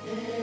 E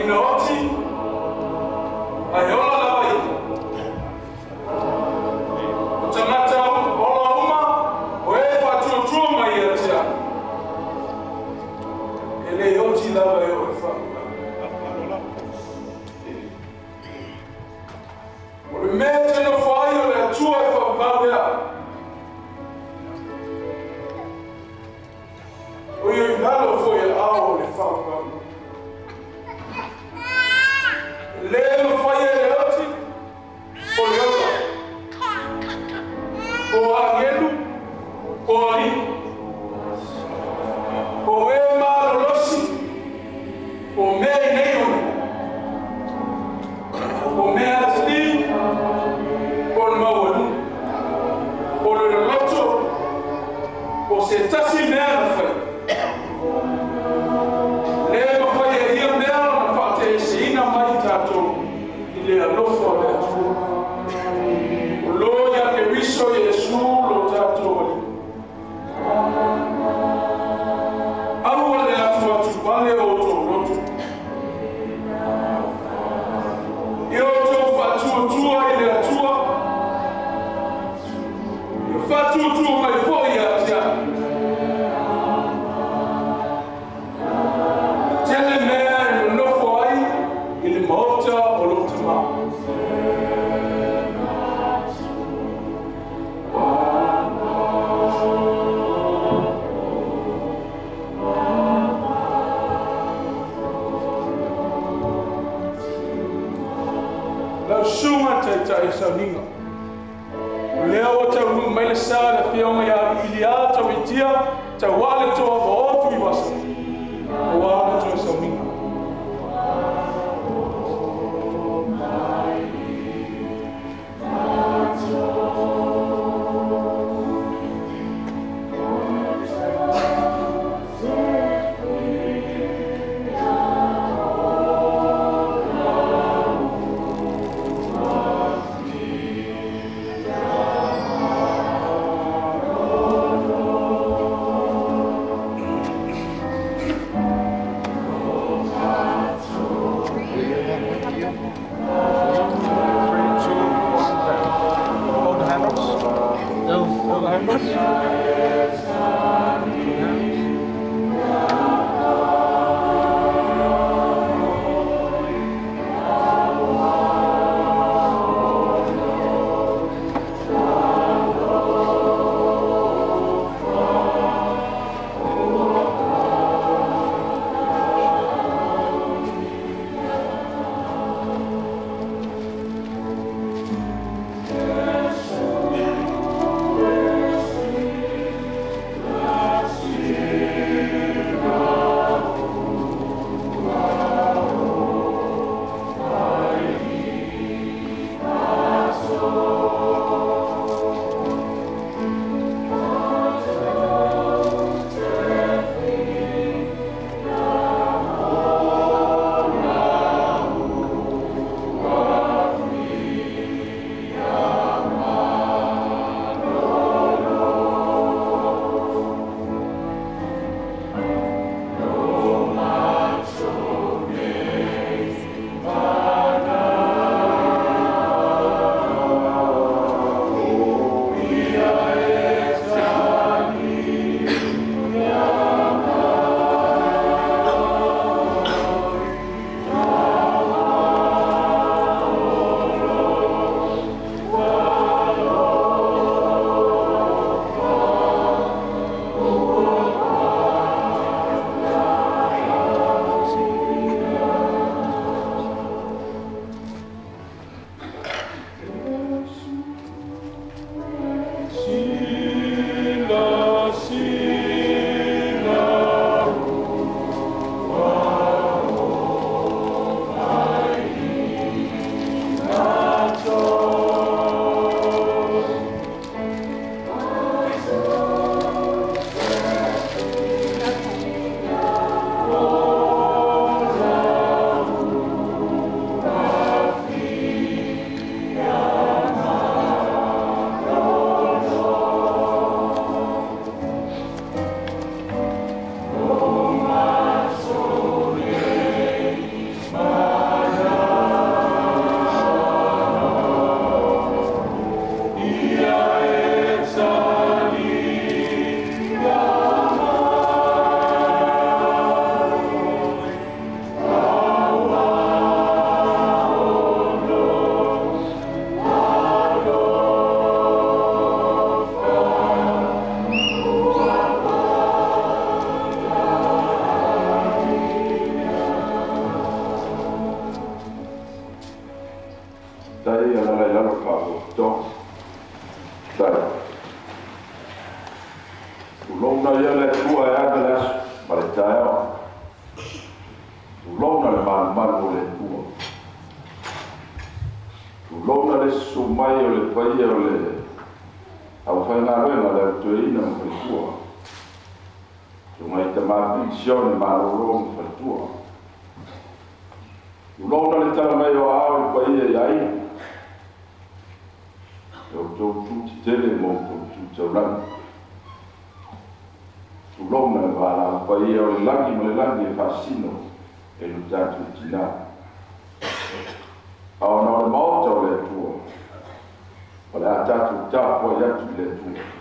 Ina oti, ae ola lava ia. O tagata ola uma, o e faatuatua mai ia te au, e le oti lava e oo i faavavau. O le mea e te nofo ai o le Atua e faavavau ea. O ia i lalo foi e ao o le faavavau. E le mafai e le oti o le ola, o agelu, o alii, o e malolosi, o mea i nei ona, o mea atalii, o le maualuga, o le loloto, o se tasi mea na fai. Le mafai e ia mea ona faateeseina mai tatou i le alofa o le Atua. O lo ia Keriso Iesu lo tatou Alii. Aua le atuatuvale o outou loto. Ia outou faatuatua i le Atua, ia faatuatua mai foi ia te au. Tele mea e nonofo ai i le maota o lou Tamā. Lau susuga taitai sauniga. O lea ua taunuu mai le sa le afioga ia Iliā Tauitia, tauā le toa o Tuivasa, aua le toe sauniga. Tai ala i lalo pa o to. Tai. Tulona ia le tua e aga le aso ma le taeao. Tulona le malumalu o le tua. Tulona le sumai o le paia o le au whaingaluega le autueina ma faletua. Tunga i tama pensione malolo ma faletua. Tulona le tala mai o ao i paia i ai. E o tau tū tele mo tau tū taulagi. Tulona le wala paia o le lagi ma le lagi e whaasino e lo tātou tina. A ona o le maota o le Atua. O le a tātou tāpua i atu i le Atua.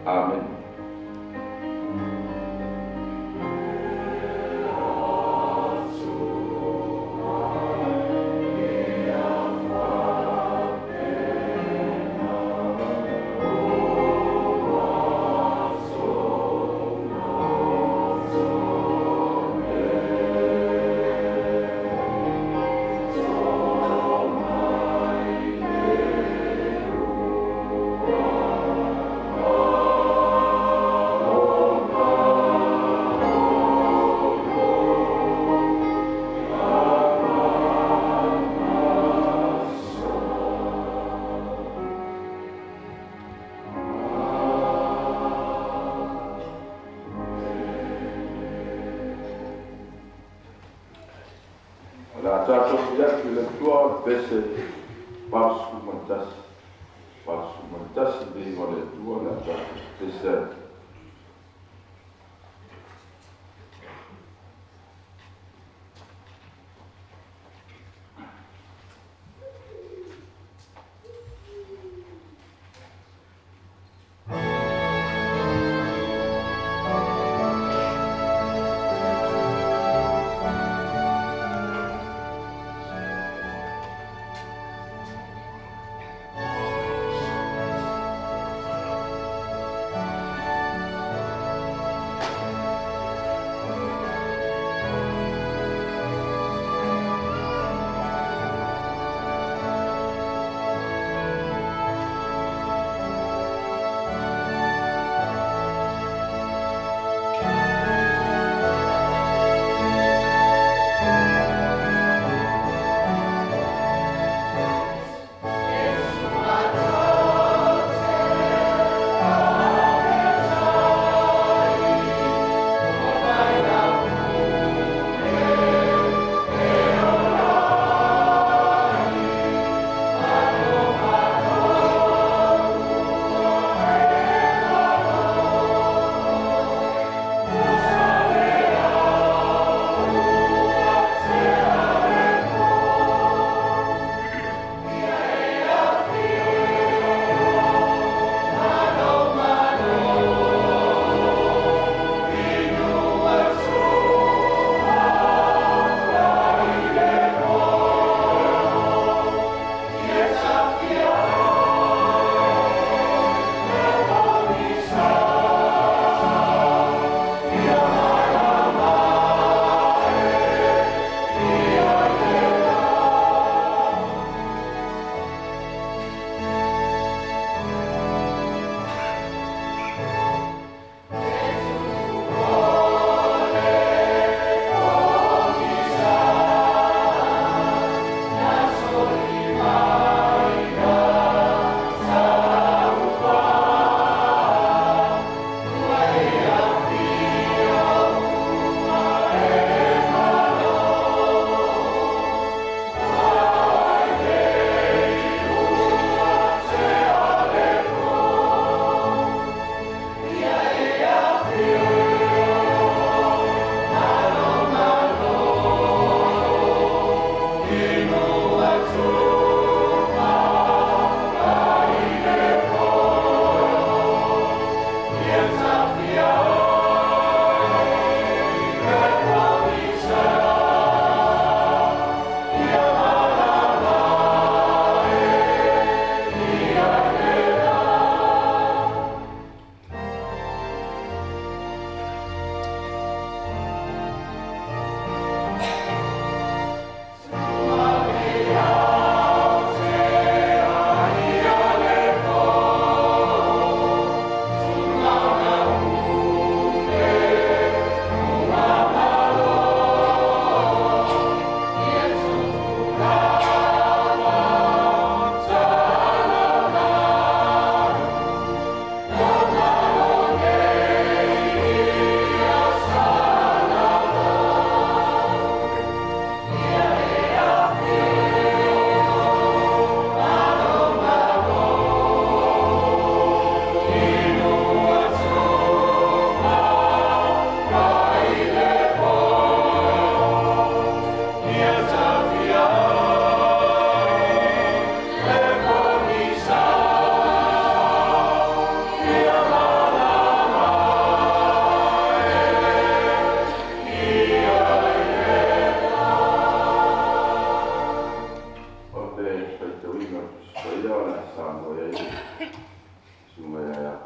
Amen.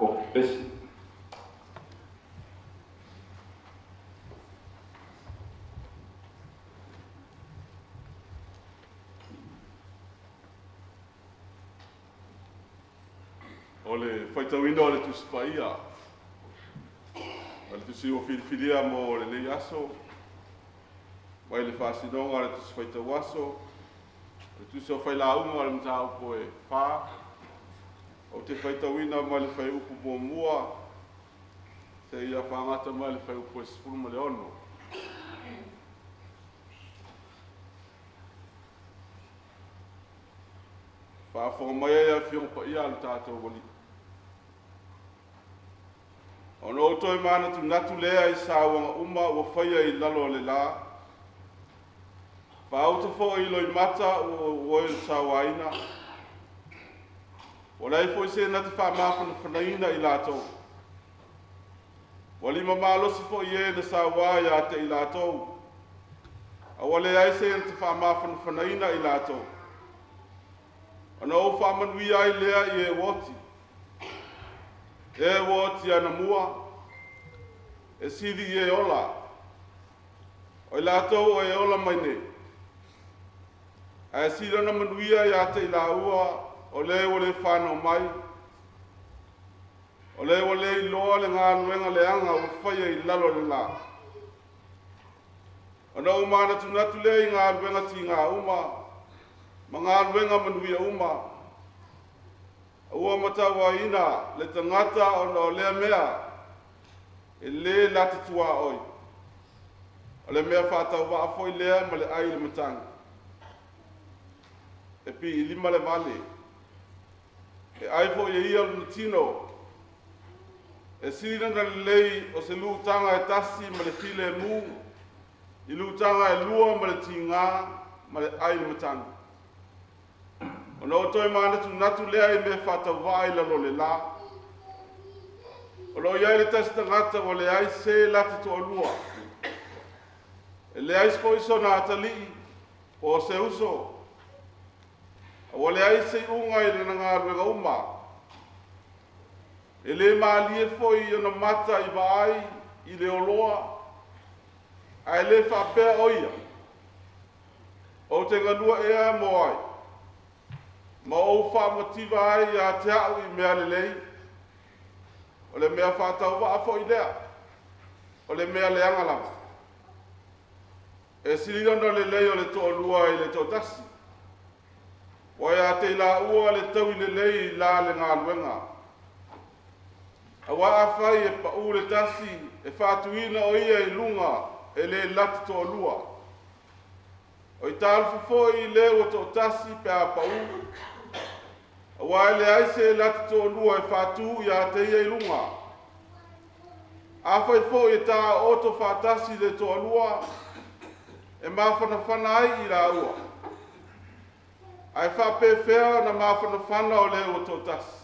Kofi Pesi. O le faitauina o le Tusi Paia, o le Tusi ua filifilia mo lenei aso, mai le faasinoga o le Tusi Faitau Aso, o le Tusi o Failauga o le Mataupu e 4, ou te faitauina mai le fuaiupu 1 seia fagata mai le fuaiupu e 16. Faafofoga mai ai Afioga Paia a lo tatou Alii. Ona ou toe manatunatu lea i sauaga uma ua faia i lalo o le la, faauta foi i loimata ua e sauaina, ua leai foi se na te faamafanafanaina i latou. Ua lima malosi foi e na saua ia te i latou, a ua leai se na te faamafanafanaina i latou. Ona ou faamanuia ai lea i e ua oti, e ua oti anamua, e sili i e ola, o i latou o e ola mai nei. Ae sili ona manuia ia te i laua o le ua le fanau mai, o le ua le iloa le galuega leaga ua faia i lalo o le la. Ona ou manatunatu lea i galuega tiga uma, ma galuega manuia uma, ua matauaina le tagata ona o lea mea e le lata tuaoi. O le mea faatauvaa foi lea ma le ai le matagi. E piilima le vale, e ai foi e ia lona tino, e sili ona lelei o se lutaga e tasi ma le filemu, i lutaga e lua ma le tiga ma le ai le matagi. Ona ou toe manatunatu lea i mea faatauvaa i lalo o le la. O lo o i ai le tasi tagata ua leai se lata toalua. E leai foi sona atalii po o se uso. A ua leai se iuga i lana galuega uma. E le malie foi ona mata i vaai i le oloa, ae le faapea o ia, ou te galua ea mo ai, ma ou faamativa ai ia te au i mea lelei. O le mea faatauvaa foi lea, o le mea leaga lava. E sili ona lelei o le toalua i le toatasi, ua ia te i laua le taui lelei i la le galuega. Aua afai e pau le tasi, e faatuina o ia i luga e le lata toalua. O i talofa foi i le ua toatasi pe a pau, aua e leai se lata toalua e faatu ia te ia i luga. Afai foi e taoto faatasi le toalua, e mafanafana ai i laua. Ae faapefea na mafanafana o le ua toatasi.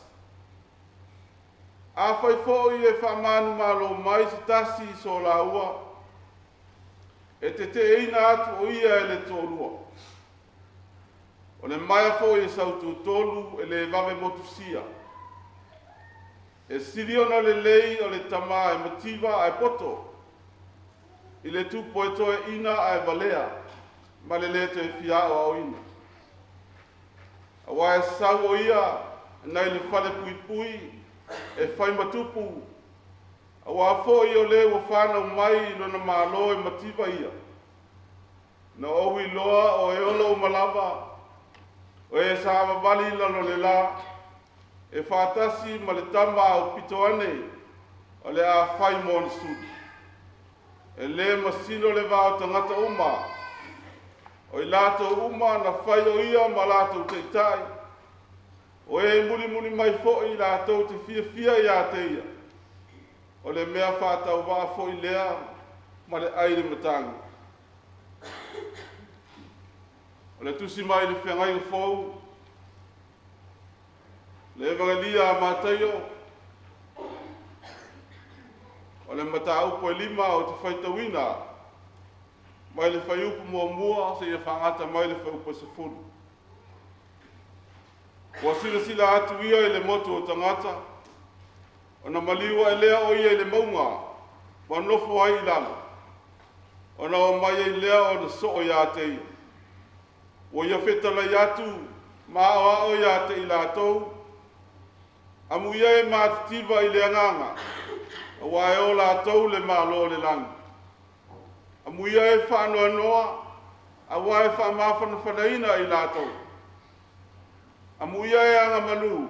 Afai foi e faamanumalo mai se tasi i so laua, e teteeina atu o ia e le toalua. O le maea foi e saututolu e le vave motusia. E sili ona lelei o le tama e mativa ae poto, i le tupu e toeaina ae valea, ma le le toe fia aoaoina. Aua e sau o ia nai le fale puipui e fai matupu, aua foi o le ua fanau mai i lona malo e mativa ia. Na ou iloa o e ola uma lava, o e savavali i lalo le la, e faatasi ma le tama aupito ane, o le a fai mo ona suli. E le masino le va o tagata uma, o i latou uma na fai o ia ma latou taitai, o e mulimuli mai foi latou te fiafia ia te ia. O le mea faatauvaa foi lea ma le ai le matagi. O le tusi mai le feagaiga fou, le Evangelia a Mataio, o le mataupu e 5 o te faitauina, mai le fuaiupu 1 seia fagata mai le fuaiupu 10. Ua silasila atu ia i le motu o tagata, Ona maliu ae lea o ia i le mauga, ma nofo ai i lalo. Ona omai ai lea o ona soo ia te ia. Ua ia fetalai atu ma aoao ia te i latou. Amuia e matitiva i le agaga, auā e o latou le Malo o le lagi. Amuia e faanoanoa, auā e faamafanafanaina i latou. Amuia e agamalu,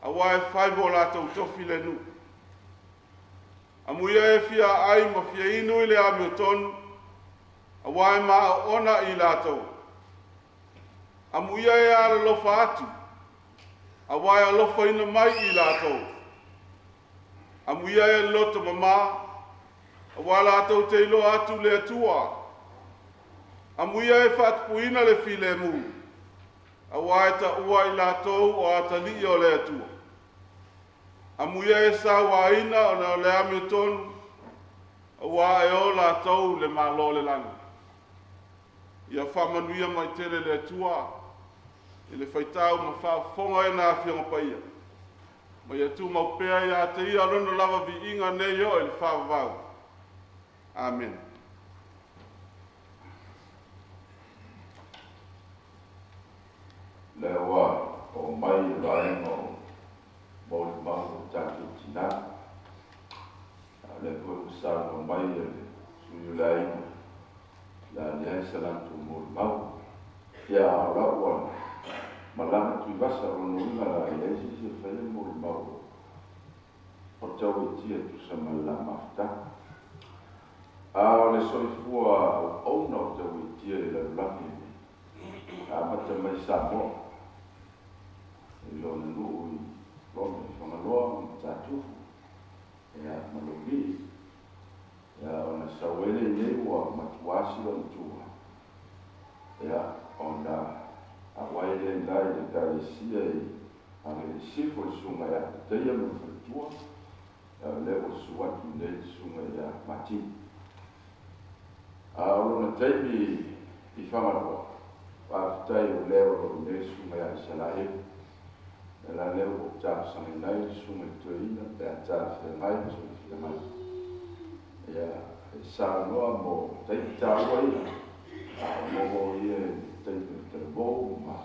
auā e fai mo latou tofi le nuu. Amuia e fia ai ma fia inu i le amiotonu, auā e maoona i latou. Amuia e alolofa atu, auā e alofaina mai i latou. Amuia e loto mamā, auā latou te iloa atu le Atua. Amuia e faatupuina le filemu, auā e taua i latou o atalii o le Atua. Amuia e sauaina ona o le amiotonu, auā e o latou le Malo o le lagi. Ia faamanuia mai tele le Atua i le faitau ma faafofoga e na Afioga Paia. Ma ia tumau pea ia te ia lona lava viiga nei oo i le faavavau. Amene. Lea ua oo mai le vaega o molimau o tatou tinā. A o lea foi ua saunoa mai le sui o le aiga, le a leai se latou molimau. Ia, o la ua malaga Tuivasa, o lona uiga la e leai se isi e faia molimau o Tauaitia e tusa ma le la mafutaga. A o le soifua auauna o Tauaitia i le lalolagi lenei, amata mai Samoa, i lona nuu i Lona i Fagaloa ma Matatufu, ia, ma Laulii, ia, ona sau ai lea i inei ua matuasi lona tua, ia, ona auai lea i ina i le ekalesia i Agalii Sisifo i le susuga ia Petaia ma le faletua, ia, o lea ua susu atu i inei le susuga ia Matini. A o lona taimi i Fagaloa, faafetai o lea o lo o i inei le susuga ia Isaraelu. E la lea ua ou talosagaina ai le susuga i le toeaina pe a talafeagai ma sona finagalo. Ia, e saunoa mo taimi taua ia, a o maua ia i le taimi o le talavou ma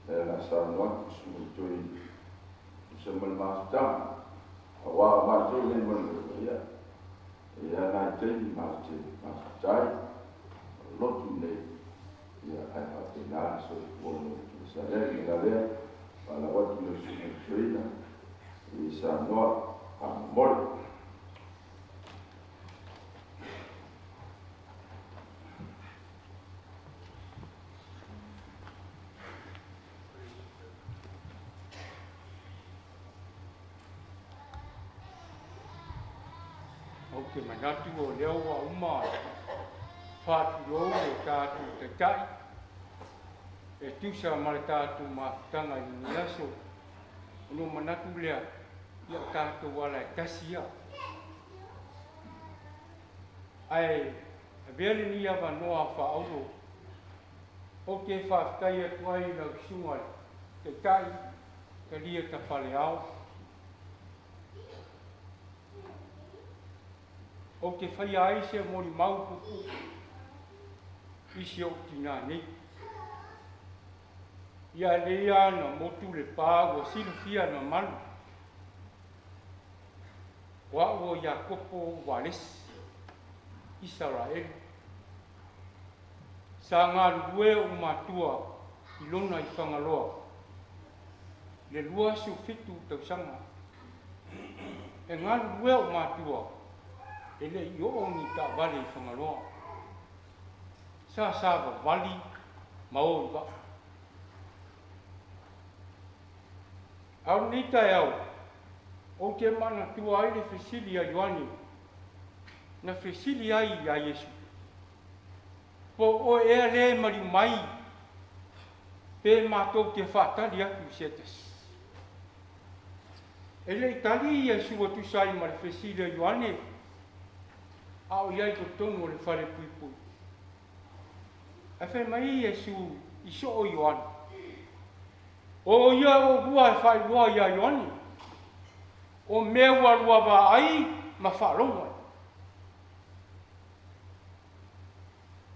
lea la saunoa atu le susuga i le toeaina. Tusa ma le mafutaga, auā o matou nei ma le ia, e ia nai taimi matou te mafuta ai, o lotu nei, ia, ae faapena le soifua o le Tuisalea. Le mea lea, faalaau atu i le susuga i le toeaina i saunoa faamolemole. Ou te manatu o lea ua uma faatulou le tatou taitai e tusa ma le tatou mafutaga i lenei aso. Ona ou manatu lea, ia o tatou ala e tasi ia. Ae avea lenei avanoa faaauuro, ou te faafetai atu ai i lau susuga i le taitai Talia Tafaleao. Ou te faia ai se molimau puupuu i si ou tinā nei. Ia lea na motu le pā ua silafia na malu. O au o Iakopo Walesi, Isaraelu. Sa galulue ou matua i lona i Fagaloa, le 27 tausaga. E galulue ou matua, e le i oo ni taavale i Fagaloa. Sa savavali ma o i vaa. A o lenei taeao, ou te manatua ai le fesili a Ioane, na fesili ai iā Iesu, Po o oe ea lea e maliu mai, pe matou te faatali atu i se tasi? E le i tali Iesu e tusa ai ma le fesili a Ioane, a o i ai i totonu o le fale puipui. Ae fai mai Iesu i soo Ioane, O ia oulua e faailoa iā Ioane, O mea ua lua vaai ma faalogo ai.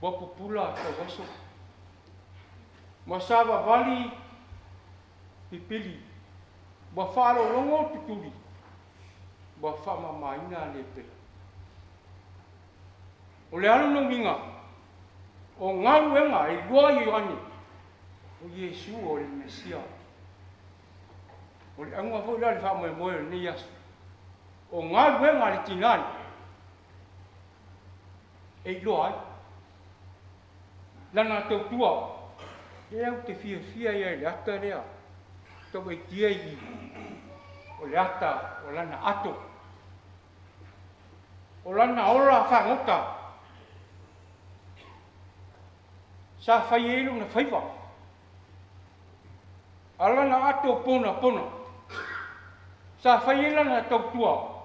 Ua pupula tauaso. Ua savavali pipili. Ua faalologo tutuli. Ua faamamaina le pele. O le alu na uiga, o galuega e iloa e Ioane, o Iesu o le Mesia. O le auga foi lea o le faamoemoe o lenei aso, o galuega a le tinā e iloa ai lana tautua. Lea ou te fiafia ia i le ata lea, tauaitia i o le ata o lana ato, o lana ola fagota, sa fai ai lona faiva, a lana ato pona pona, sa fai ai lana tautua,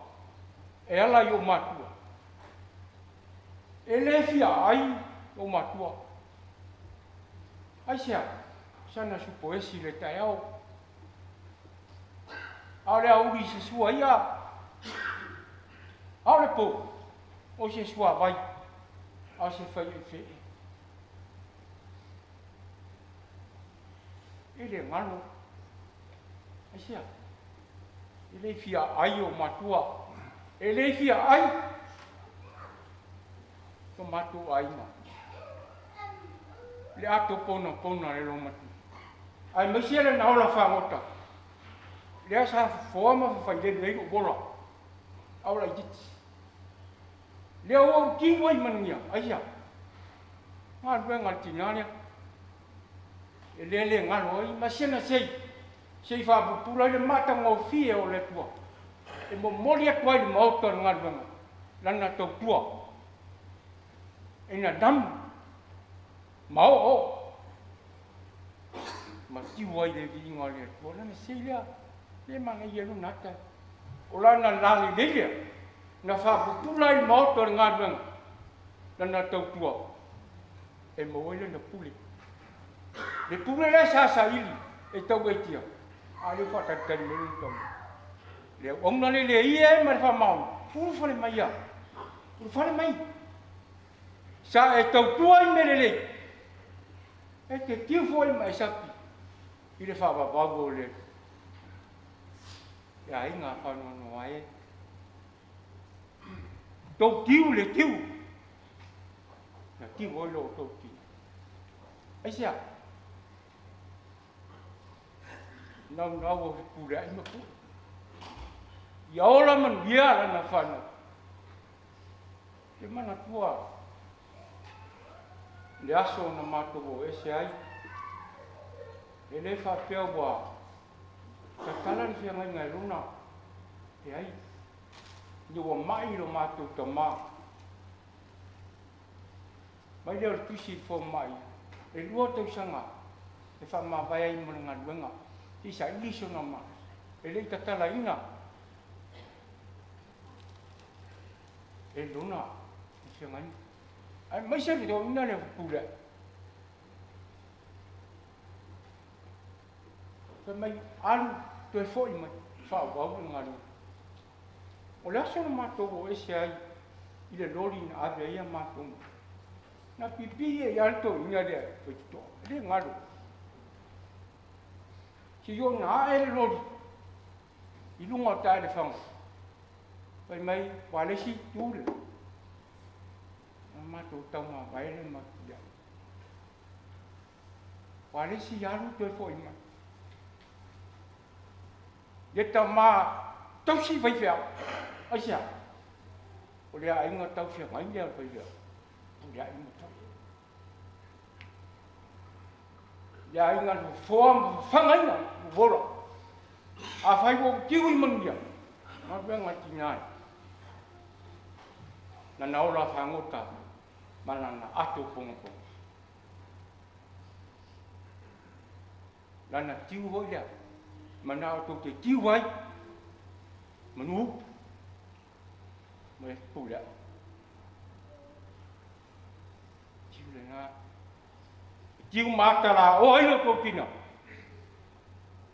e ala i o matua. E le fia ai o matua. Ai sea, sana supoesi le taeao. A le auli se sua ia. A le po, o se sua vai, a se fai e fe. E le ngalo. Ai sea, e le fia ai o matua. E le fia ai o matua aiga. Le ato pona pona le lomatu. Ai maisi le na ola fagota. Lea sa fofoa ma fafailele ai lou ola. A o laitiiti. Lea ua ou tiu ai manuia. Aisea? Galuega a le tinā lea. E le le galo ai ma sena sei. Sei faapupula ai le matagofie o le Atua. E momoli atu ai le maota o le galuega. Lana tautua. E nanamu. Ma oo. Ma tiu ai le viiga o le Atua. Lana sei lea. Le manaia lona ata. O lana lalelei lea. Na faapupula ai le maota o le galuega. Lana tautua. E maua ai lana pule. Le pule lea sa saili e tauaitia. A lea ua faatalitali mai lona tama. Le auauna le le ia e ma le faamaoni. Ulufale mai ia. Ulufale mai. Sa e tautua i mea lelei. E te tiu foi ma e sapi i le faavavau o le e aiga faanoanoa e. Tou tiu le tiu. Na tiu ai lo tou tiu. Aisea? Nau nau o pule ai ma pule. Ia ola manuia lana whanau. Te manatua le aso na mātou o ese ai. E le faapea ua tatala le feagaiga e lona e ai. Ina ua mai lo mātou tamā. Mai lea o le tusi i fomai. E lua tausaga e faamavae ai mo le galuega. I saili sona ma. E le i tatalaina. E lona e feagaiga. Ai mai se le toina le pule. Fai mai alu toe foi mai faaauau le galuega. O le aso na matou o ese ai i le loli na ave ai a matou. Na pipi e ia le toina lea faitotoa. E le galo. Se i ona ae le loli i luga o taelefaga. Fai mai ua le isi tu le. Na matou taumavae le matou ia. Ua le isi alu toe foi mai. Ia tamā tausi faifeau. Aisea? O le aiga taufiagai lea o le faifeau. Pule ai ma toi. Le aiga le fofoa ma fafagaina ua ola. Afai ua ou tiu i manuia, galuega tinā e. Lana ola fagota ma lana ato pogopogo. Lana tiu foi lea, manao tou te tiu ai, manu upu, ma le pule ai. Tiu lena. Tiu matala o ai lo tou tina.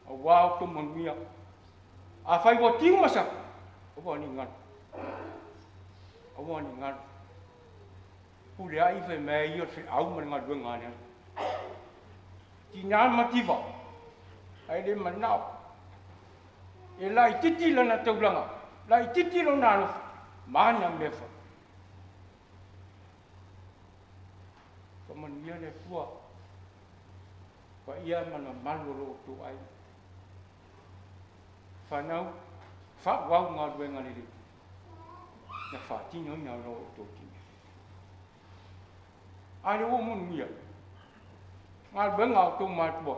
Auā o tou manuia. Afai ua tiu ma sapi, Aua ni galu. Aua ni galu. Pule ai fai mai ia o le feau ma le galuega a le Alii. Tina mativa, ae le manao. E laititi lana taulaga, laititi lona alofa, ma ana mea fai. Faamanuia le Atua, paia ma le mamalu o lo outou aiga. Fanau, faaauau galuega lelei na faatinoina e lo outou tina. A lea ua manuia galuega a outou matua,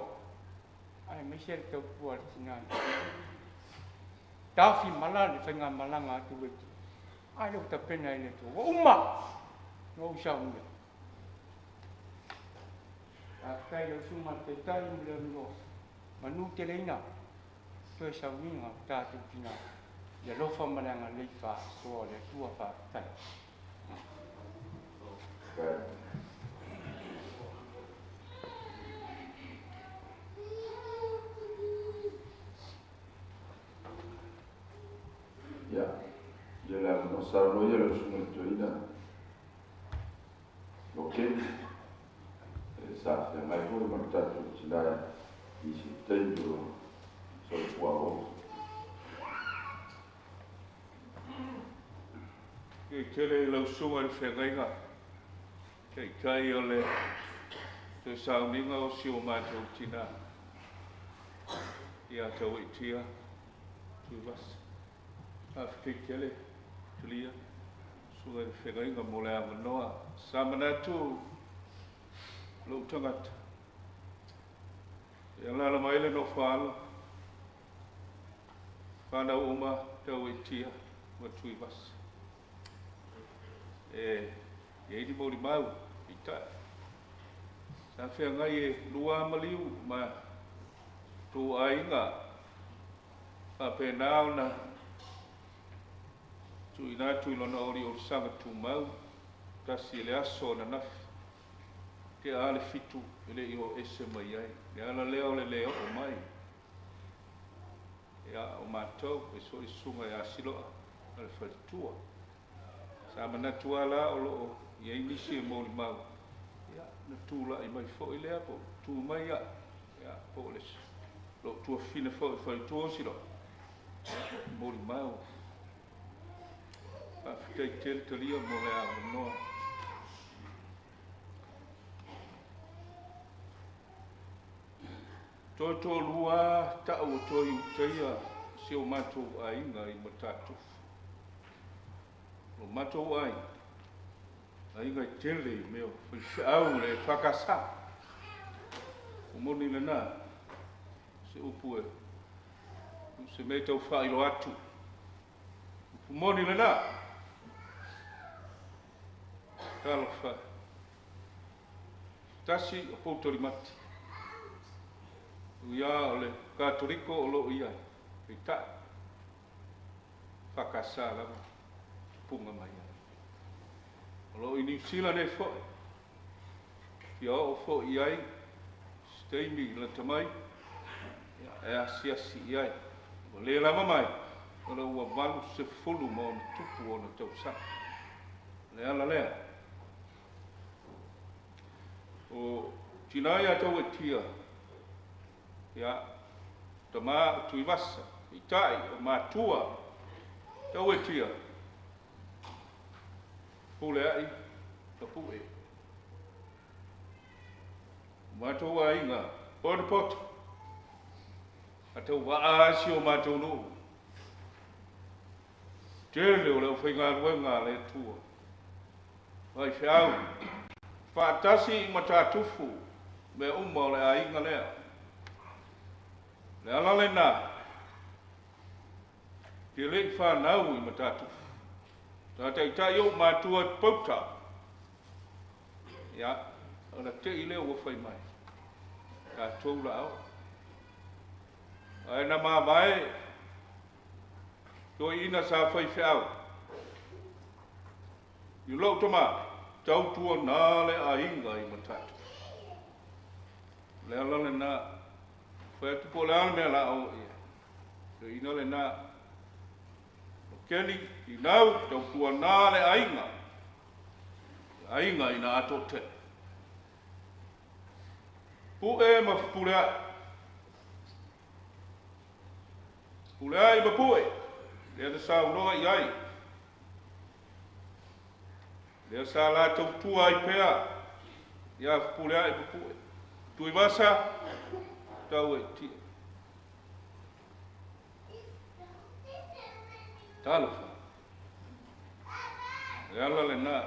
aemaise le tautua a le tina nei. Taofi mala le faigamalaga a Tuvaiti, a lea ua tapena e le Atua. Ua uma ona ou saunia. Faafetai i lau Susuga i le Taitai mo le avanoa, manuteleina toe sauniga o tatou tina i le alofa ma le agalelei faasoa o le Atua. Faafetai. Ia, ia le avanoa saunoa ia lau Susuga i le Toeaina Lokeni, e sa feagai foi ma le tatou tina i nisi o taimi o soifua o. Ia tele i lau susuga i le feagaiga, taitai o le toe sauniga o si o matou tina ia Tauaitia Tuivasa. Faafetai tele, Talia, susuga i le feagaiga mo le avanoa. Sa manatu lou tagata, e alaala mai le nofoalo, whanau uma Tauaitia ma Tuivasa. E iai ni molimau i tai. Sa feagai e lua maliu ma tou aiga faapena ona tuuina atu i lona oliolisaga tumau tasi i le aso ananafi te a le 7 e le i o ese mai ai. Le ala lea o le le oo mai. Ia o matou e so i susuga i Asiloa ma le faletua. Sa manatu lava la o loo i ai nisi e molimau. Ia na tulai mai foi lea po tu mai ia. Ia po o le loo tuafafine foi i faletua o Siloa. Ia molimau. Faafetai tele Talia mo le avanoa. Toe toalua tau o toe utaia si o matou aiga i Matatufu. O matou aiga, aiga e tele i mea o faifeau le whakasa. O moni lena, se upu e, se mea tau whailo atu. Upu moni lena. Talofa. Tasi o Poutoli mati. Ia o le Katoliko o loo ia, peitai. Whakasa lava, punga mai ai. O loo i New Zealand e foi. Fia oo foi i ai, steimi lata mai, ia, e asiasi i ai. Ua le lava mai, o le ua 80 ma ona tupu ona tausaga. Le ala lea. O tina ia tau e tia, ia, tama o Tuivasa, peitai o matua, tau e tia, pule ai, ka pue. Matou aiga, poto poto, a tau waa si o matou nuu. Tele o le aufaigaluega a le Atua. Ai feau, faatasi i Matatufu, mea uma o le aiga lea. Le ala lena, te le i whanau i Matatufu. Tā taitai o matua i pauta. Ia, ona te i lea ua whai mai. Tātou la au. Ai na mavae, toi ina sa whai whiau. I lou tama, tautua nā le aiga i Matatufu. Le ala lena, whai atu po le ala mea la o ia. Toi ina le nā, Keni, Inau, tautuanā le aiga, le aiga ina a toatele. Pu'e ma Fepulea'i. Fepulea'i ma Pu'e, lea na saunoa i ai. Lea sa la tautua ai pea ia Fepulea'i ma Pu'e. Tuivasa, tau e tia. Talofa. Le ala lenā.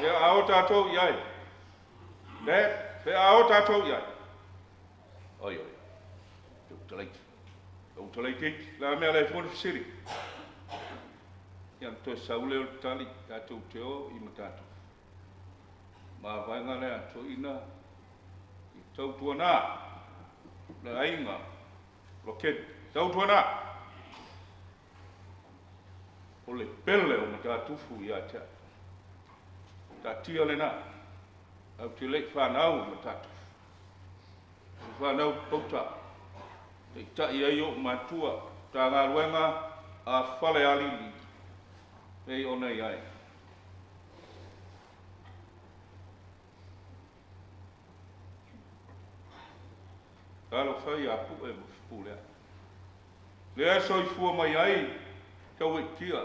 Ia a o tatou i ai. Le, fe a o tatou i ai. Oi, oi. Te utalaiti. Te utalaiti. La mea le fua fesili. Ia na toe saule o le tali, tatou te o i matatu. Ma vaenga lea toina i tautuanā le aiga Lokeni. Tautuanā. O le pele o Matatufu ia te au. Taatia lenā. Au te lei whanau Matatufu. O whanau pauta. Taitai ai o matua. Tā ngā a whale alili. Pei ona i ai. Talofa ia Pu'e ma Fepulea'i. Lea soifua mai ai tau e tia.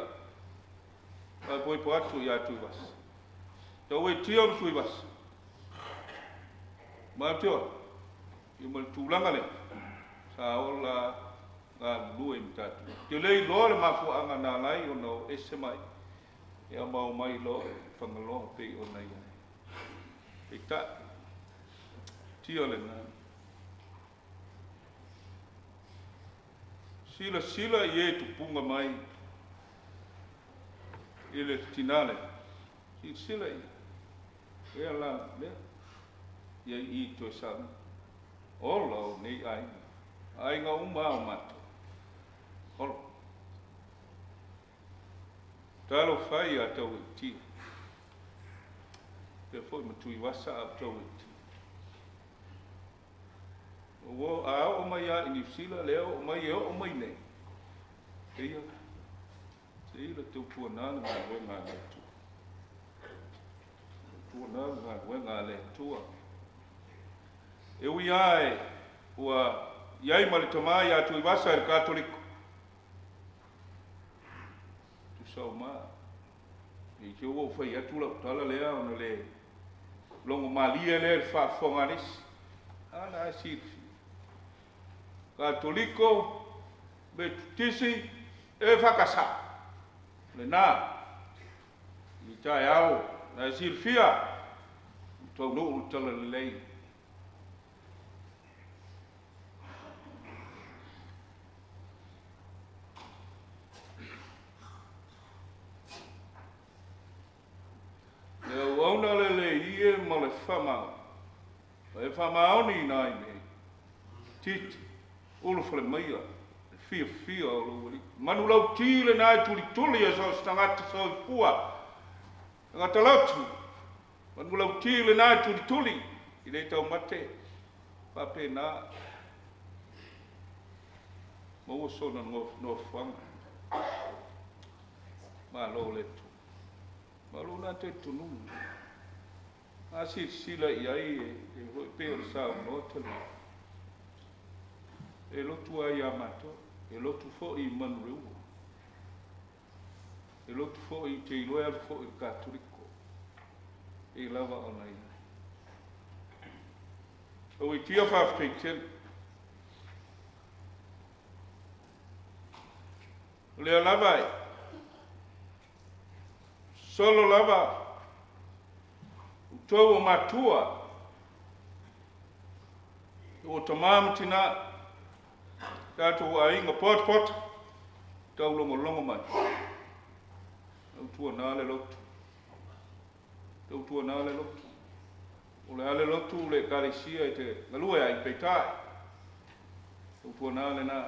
Faapoipo atu ia Tuivasa. Tau e tia ma Tuivasa. Matua, i ma le tulaga lea, sa ola galulue i Matatufu. Te le iloa le mafuaaga na ala ai ona o ese mai, ia ma o mai loa i Fagaloa pei ona i ai. Peitai, tia lenā. Silasila i e tupuga mai i le tinā lea. Silasila i ai. Lea la, lea. Ia i toe sauni. Ola o nei aiga. Aiga uma o matou. Ola. Talofa ia tau e tia. Pea foi ma Tuivasa a tau e tia. Ua a oo mai a i Niu Sila, lea oo mai e oo mai nei. Eia, seila tautuanā le galuega a le Atua. Tautuanā le galuega a le Atua. E ui lava e ua i ai ma le tamā ia Tuivasa i le Katoliko. Tusa o ma, i te ua ou fai atu lau tala lea ona le logo malie lea i le faafofoga a le isi. A na e silafia. Katoliko, Metotisi, EFKS. Lenā, i taeao, na e silafia, ua taunuu le talalelei. Le auauna le leie ma le faamaoni. E faamaoni ina ai nei. Titi, ulufale maia, le fiafia o lou alii. Manulauti lenā e tulituli e so o se tagata soifua, tagata lotu. Manulauti lenā e tulituli i le taumate, faapena maua sona nofoaga. Malo le Atua. Malo na talitonuga. A silasila i ai e foi pei o le saunoa talu ai. E lotu lava ia matou, e lotu foi i Manuleua, e lotu foi i te iloa e alu foi i le Katoliko, e lava ona i ai. Auitia faafetai tele. O lea lava e solo lava outou o matua, o tamā ma tinā, tatou aiga potapota, taulogologo mai. Tautuanā le lotu. Tautuanā le lotu. O le a le lotu le Ekalesia e te galue ai, peitai. Tautuanā lenā.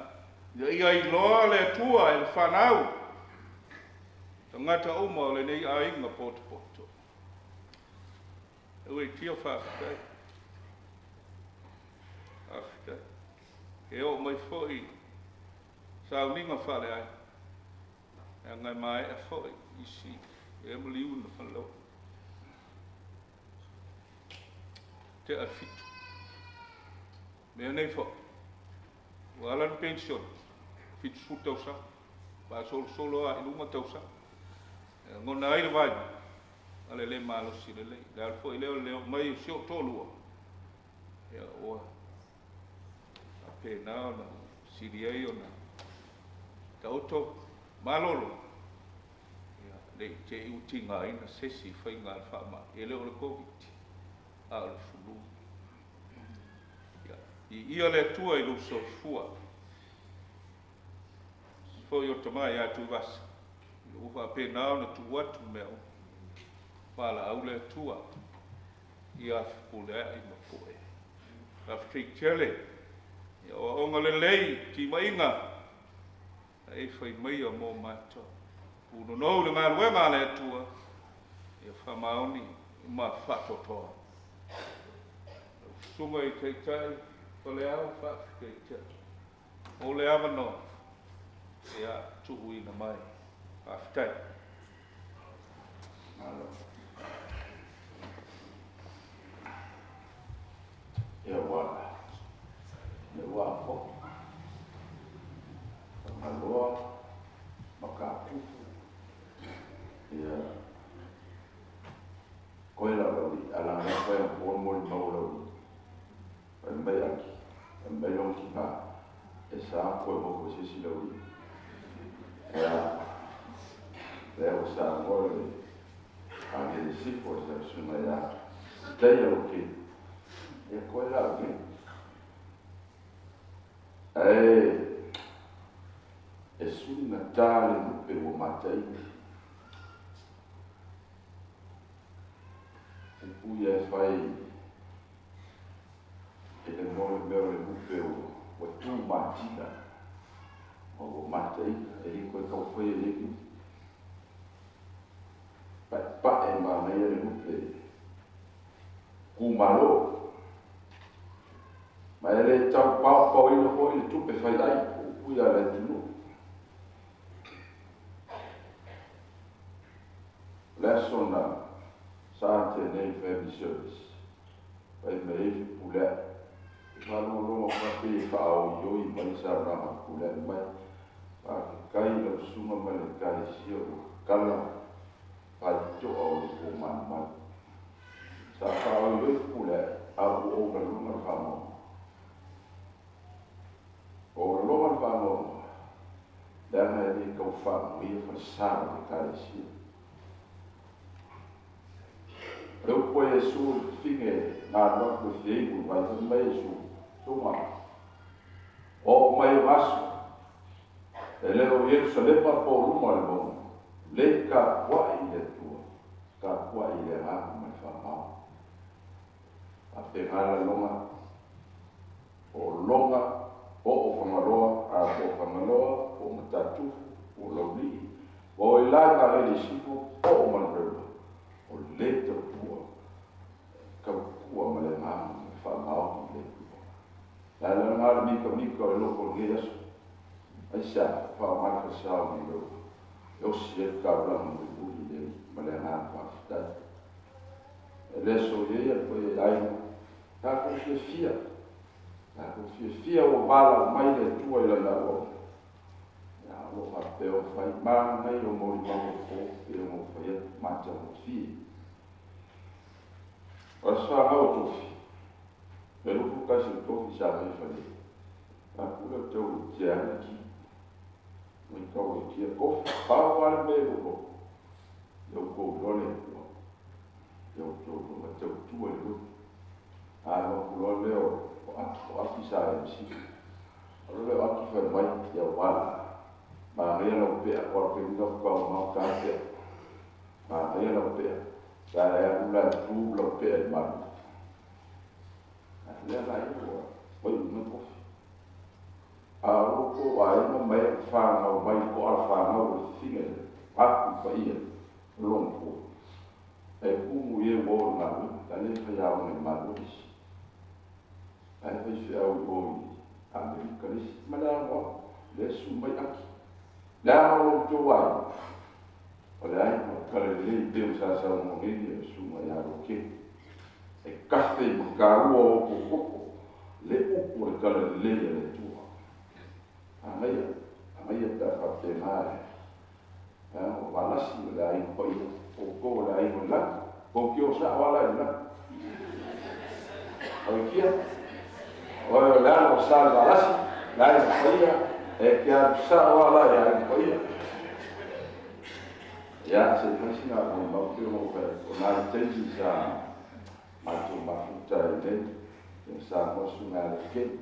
Ia ia iloa le Atua e le whanau. Tagata uma o lenei aiga potopoto. E tia faafetai. Faafetai. E oo mai foi sauniga faaleaiga. Leaga e maea foi isi e maliu na falau. 6:45. Mea nei foi. Ua ala na pensione. 70 tausaga. Faasolosolo lava i luga tausaga. E lagona ai le vaivai, a le lē malosi lelei. Le ala foi lea o le oo mai o si ou toalua, ia ua faapena ona sili ai ona taoto malolo, ia ne i te i ua tigaina se isi faiga a le faamai, e le o le Koviti, a o le fulu. Ia, viia le Atua i lou soifua. Foi o tama ia Tuivasa, ua faapena ona tuu atu mea uma. Valaau le Atua ia fepuleai ma poe. Faafetai tele, ia aoaoga lelei, timaiga, na e fai maia mo matou. Punonou le galuega a le Atua, ia faamaoni ma faatoatoa. Lau susuga i Taitai Faleao, faafetai tele mo le avanoa ia tuuina mai. Faafetai. Malo. Ia ua le ua fo. Maloa Matatufu. Ia koe la lau ala la koe po mo le mau lau. Ai mai aki. Ai mai long ki na. E sa koe mo ko se si lau. Ia le o sa mo le a le si po sa su na ya. Tai o ke. Ia koe la ke. Ai e suli na tā le lupe ua mataina. Upu ia e fai e le mo le mea o le lupe ua tū matina ma ua mataina. E le koe kau whai e le Pae pae manaia le lupe kūmalo. Ma e le tau pao pao ina foi le tupe fai ai upu ia le atunuu. Le aso na sa te nei family service. Pai me e fi pulea. E whalongalonga whape e whaao mai sa ranga pulea mai. Wha kai lau sunga ma le kai sia o kala whai toa o le pō manu mai. Sa whaao ioi pulea a u o ka lunga le whanau. O le longa le whanau. Leaga e le kau whanau ia whasara le kai sia. Le upo Iesu finge ngā noa koe whiei kuru vai whai mai Iesu. Tōma. O mai o ngaso. E le o Ierusalema po luma le maunga. Le ka kua i le tua. Ka kua i le ngā mai whamau. A te ngā longa. O longa. O o whangaloa. A po whangaloa. O matatufu. O laulii. O i lai ngā rele sifo. O o manrewa. O le taupua. Kaupua ma le ngā mai whamau i le tua. La la ngā le mika mika o le loko le aso. Ai sa, wha mai whasao ni rau. E osi e kaulanga mo uli le ma le ngā whawhitai. E le so ye ia koe e aina. Tākou fiafia. Tākou fiafia o wala mai le tua i lana o. Ia alo whapeo whai mana nei o mori mau o pe o ngō whai atu mātia mo fie. O sa ngau o tofi. Me lupu kasi o tofi sa mai whale. A kura tau i te ana ki. Mai kau e kia kofi. Pau wale me o lo. Iau kou lole kua. Iau tau longa tau tua i lotu. A no kuloa leo o aki sa e msi. O leo aki whai mai ia wala. Ma ngai lau pea, o pe nina whakau mau tā pea. Ma ngai lau pea. Tā e alu la tū lau pea i maru. A lea la i ua, wai una kofi. A roko a ina mai whāngau mai ko ala whāngau o le whinga i aku pa ia, longpo. E kumu i e wō ngā ui, ta le whai au ngai maru isi. Ai whai whiau i oi Amerika lisi, ma le angoa, le su mai aki. Le a o lou tou aiga, o le aiga o le talalelei pei ona sa saunoa nei le susuga ia Roke. E kafe i mataua o okokoko le upu o le talalelei a le Atua. Agaia, agaia pe a faapena e o Valasi o le aiga paia, outou o le aiga o le lagi, tou te o sao ala i le lagi. Au kia, oe o le alo o sa le Valasi, le aiga paia, e te alu sao ala i aiga paia. Ia, se i fai sina molimau pei ona ou fai atu, o nai taimi sa matou mafuta ai nei, ia Samoa susuga ia Lekeni.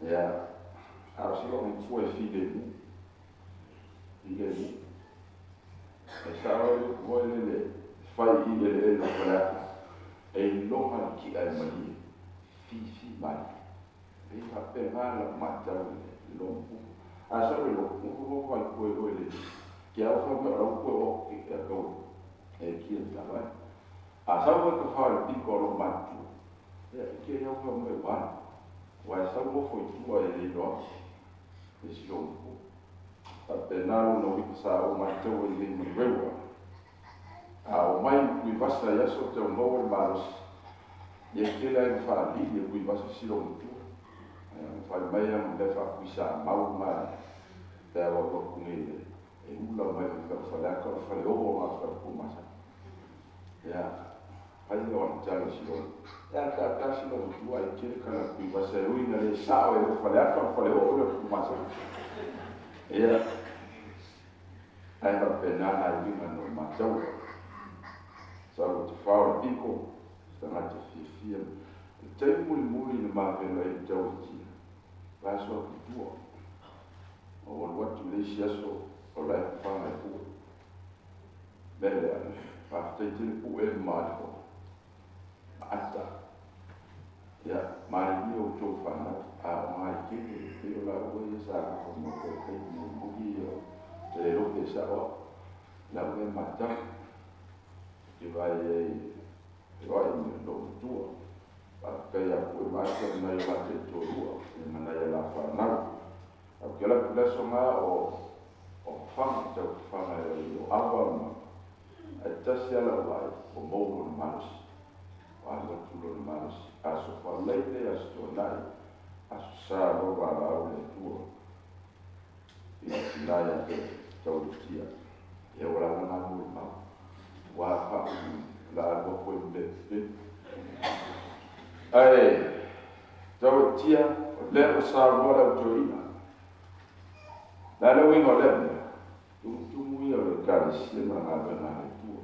Ia, a o si lou e filemu, filemu. E sao ai le upu foi lele, fai i eleele o Faleata, e iloga le ti'a e malie, fifi malie. E faapena lau matau i le logopupu. A sau le logopupu, nofo ai koe oe le ke au fa mai o lau koe o ke a kau e kia le tala ai. A sau koe ka wha le piko o lou matutua, ia i ke au fa mai wana. Wa e sau nofo i tua e le iloa e si logopupu. Faapena lona uiga sa ou matau ai nei Manurewa. A o mai Tuivasa i aso tau maua le malosi, ia e tele ai ma faalili e Tuivasa si logomatua. Ae fai mai a ma mea faakuisa mau ma pe a alu atu nei e ula mai ma mea o Faleata o le faleoo ma fale Ia, fai lea o ana tala si logo. Ia tata si logomatua ai tele kala Tuivasa e ui na le sao e o Faleata o le faleoo le Pumasa. Ia, ae faapena nai uiga na o matau. Sau te whao le piko, tagata fiafia. Le taimi mulimuli na mavelo ai le tau i tia. Vaso atu i tua. Ma ua alu atu i le isi aso o la e fafaga e pue. Mea lea, faafetai tele pue ma maalifoa. Ma ata. Ia, malilie outou whanau. A o ngai tele, pei o laua ia sa nofo ma koe taimi mulimuli ia o te le lope sa oa. Lau e matau. Te vai ai e vai me lou matua. Faafetai ia pue ma ata ma nai o latou toalua, ia ma nai a la whanau. Au ke alu atu le aso ngā o fafaga, tau fafaga e o ava ma ai tasi ala o ai o mou lona malosi. O alu atu lona malosi. Aso whaleile, aso tuanai, aso sa loa ala au le Atua. I le tina ia te tau le tia. Ia ua lava ngā mo i mau. Wā wha la alua koe mle le. Ae, tau e tia, o lea o sa loa lau toeina. La le uiga o lea mea, tumutumu ia o le ekalesia ma galuega a le Atua.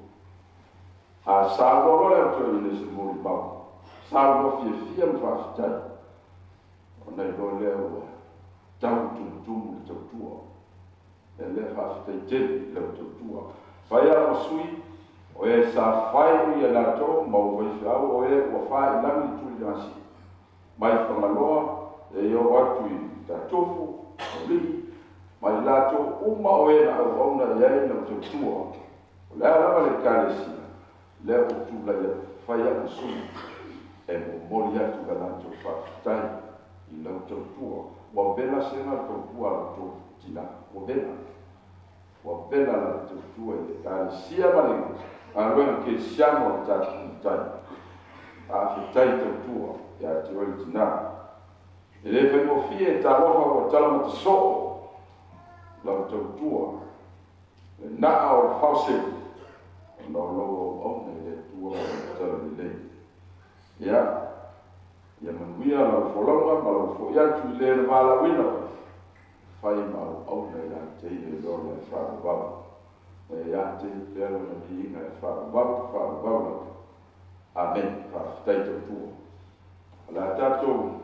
A saunoa loa le autoeaina i se molimau, saunoa fiafia ma faafetai, ona iloa lea ua tau tumutumu le tautua. Ia lea faafetai tele i lau tautua. Fai a ma sui, o e sa fai ia latou ma ua faifeau o e ua failagi i Tuligasi. Mai Fagaloa, e oo atu i Tatofu, o Lii, ma i latou uma o e na auauna i ai lau tautua. O le a lava le ekalesia, lea ua tulai atu, fai au ma sui, e momoli atu la latou faafetai i lau tautua. Ua vela sega le tautua a la outou tina, ua vela. Ua vela la tautua i le ekalesia ma le galuega kerisiano o le tatou matai. Faafetai tautua ia te oe le tina. E le faigofie e talofa ua tala matasoo lau tautua. Le naa o le faoseu, ona o lou auauna i le Atua ma lau talalelei. Ia, ia manuia lau folauga ma lau fo'i atu i le na valaauina oe, fai ma auauna i la te ia i loa le faavavau. Ma ia te ia pea lona viiga e faavavau, faavavau lava. Amen. Faafetai tautua. O le a tatou,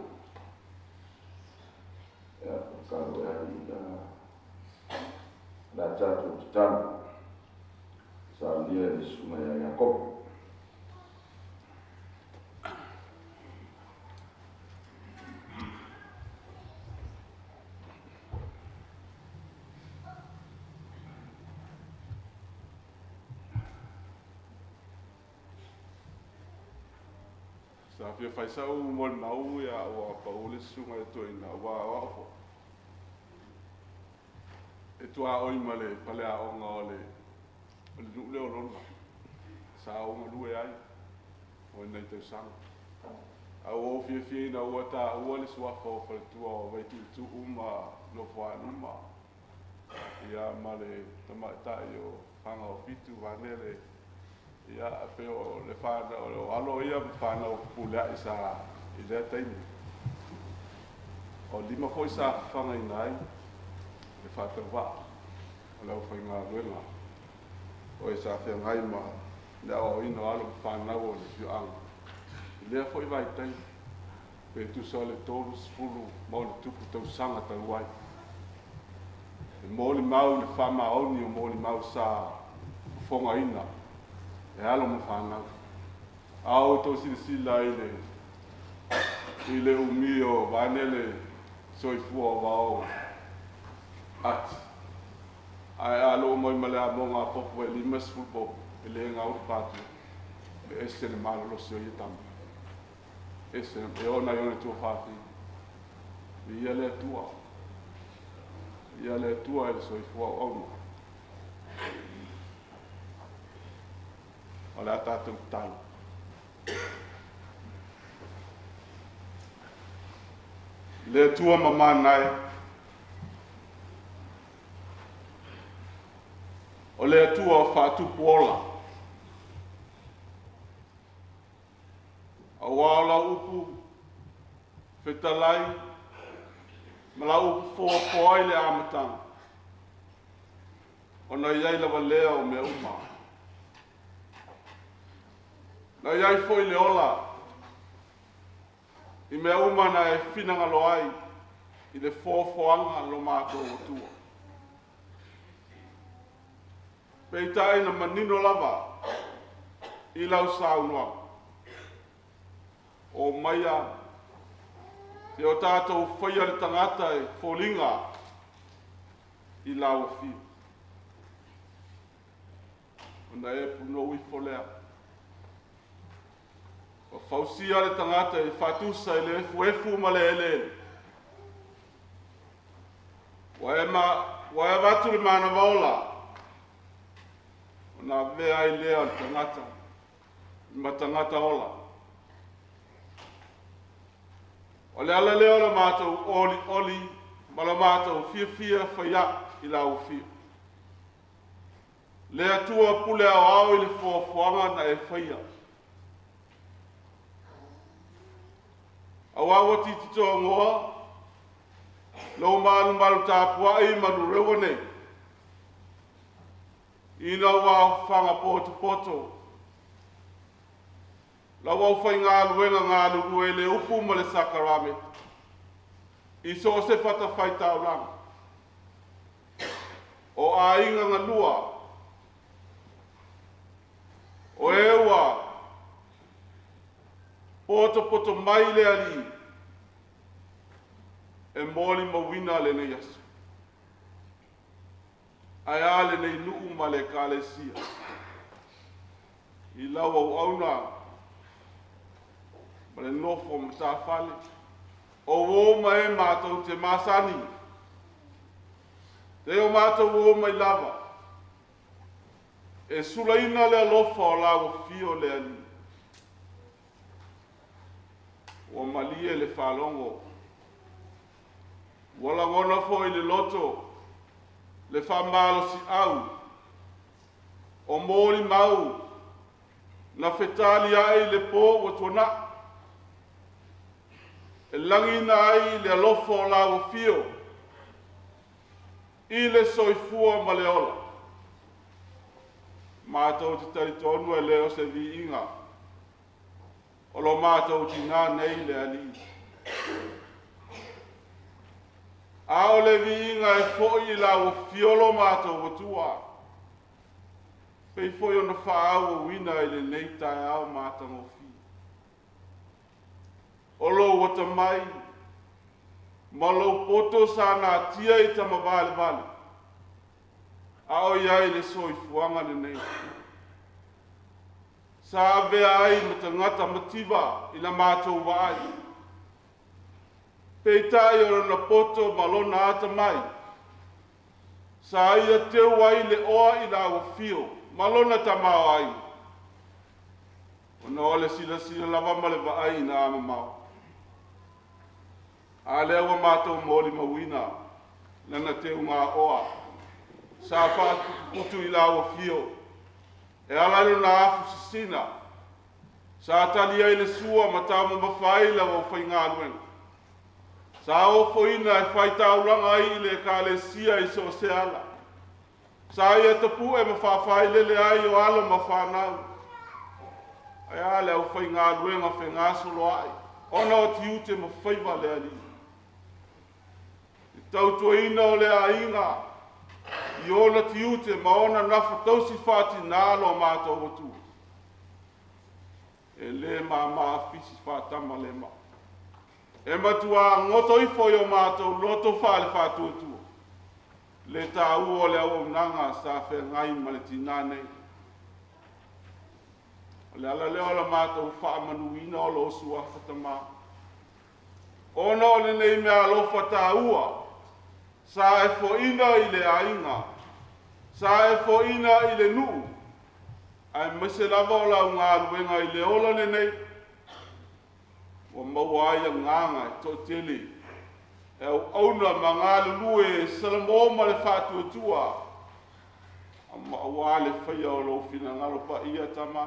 ia, kalo e ai ina, o le a tatou tatalo. Saunia e le susuga ia Iakopo. Sa fia fai sau molimau ia ua pau le susuga i le toeaina, aua o au foi. tuaoi ma le faleaoga o le nuu lea o Lona. Sa ou galue ai o nai tausaga. A ua ou fiafia ina ua taua le suafa o faletua o Vaituutuu ma Nofoaluma ia ma le tamaitai o Faga o Fitu Vanele ia pe o le whānau o alo ia ma whānau Fepuleai sa i lea taimi. O lima foi sa fafaga ai le faatauvaa o le aufaigaluega o e sa feagai ma le aoaoina o alo ma fanau o le afioaga. I lea foi vaitaimi, pe tusa o le 30 ma ona tupu tausaga talu ai. E molimau le faamaoni o molimau sa fofogaina e alo ma fanau. A outou silasila i le umi o Vanele soifua o Vaoga ati. Ae a loo mai ma le amoga a popo e 50 popo, e le gau le patu. E ese le malolosi o ia tama. Ese, e ona i ona tuafafine. Ia le Atua. Ia le Atua e le soifua auauna. O le a tatou tatalo. Le Atua mamana e, o le Atua o faatupu ola. Auā o lau upu fetalai ma lau upu foafoa ai le amataga, ona i ai lava lea o mea uma. Na i ai foi le ola i mea uma na e finagalo ai i le foafoaga lo matou Atua. Peitai na manino lava i lau saunoaga, o maia te o tatou faia le tagata e foliga i lau afio. Ona e punou ifo lea. Ua fausia le tagata e faatusa i le efuefu ma le eleele. Ua e avatu le manava ola, ona avea ai lea o le tagata ma tagata ola. O le ala lea o le matou oli oli ma le matou fiafia faia i lau afio. Le Atua pule aoao i le foafoaga na e faia. Auā ua tititogoa lou malumalu tapuai ma nureua nei. Ina ua aofaga potopoto, lau aufaigaluega galulue i le upu ma le sakaramene, i so o se fatafaitaulaga, o aiga galua, o e ua potopoto mai le Alii, e molimauina lenei aso. Ae a lenei nuu ma le ekalesia, i lau auauna ma le nofo matafale, o uo ma e mātou te masani, te o mātou o mai lava, e sulaina le alofa o lau afio le Alii. Ua malie le faalogo, ua lagona foi le loto, le faamalosiau, o molimau, na fetali ai le po ua tuanai, e lagina ai le alofa o lau afio, i le soifua ma le ola. Mātou te talitonu e le o se viiga, o lo mātou tinā nei le Alii. A o le viiga e foi i lau afio lo mātou Atua, pei foi ona faaauauina i lenei taeao matagofie. O lou atamai ma lou poto sa natia i tamavalevale, a o i ai le soifuaga lenei. Sa avea ai ma tagata mativa i la matou vaai. Peitai o lona poto ma lona atamai, Sa ia teu ai le oa i lau afio, ma lona tamaoaiga. Ona o le silasila lava ma le vaai ina a mamao. A lea ua matou molimauina lana teuga oa, sa faaputuputu i lau afio, e ala i lona afu sisina, sa tali ai le sua ma taumamafa ai lau aufaigaluega. Sa ofoina e faitaulaga ai i le ekalesia i so o se ala. Sa ia tapue ma faafailele ai o alo ma fanau. Ae a le aufaigaluega fegasoloai, ona o tiute ma faiva le Alii. I tautuaina o le aiga, i ona tiute ma ona nafa tausi faatinā lo matou Atua. E le māmā fisi faatama le maa. E matua goto ifo i o matou loto faale faatuatua. Le tāua o le auaunaga sa feagai ma le tinā nei. O le ala lea o la matou faamanuina o lo suafa tamā. Ona o lenei mea alofa tāua, sa e foina i le aiga, sa e foina i le nuu, aemaise lava o lau galuega i le ola lenei, ua maua ai agaga e toatele e auauna ma galulue e salamo ma le faatuatua, aua le faia o lou finagalo paia tama.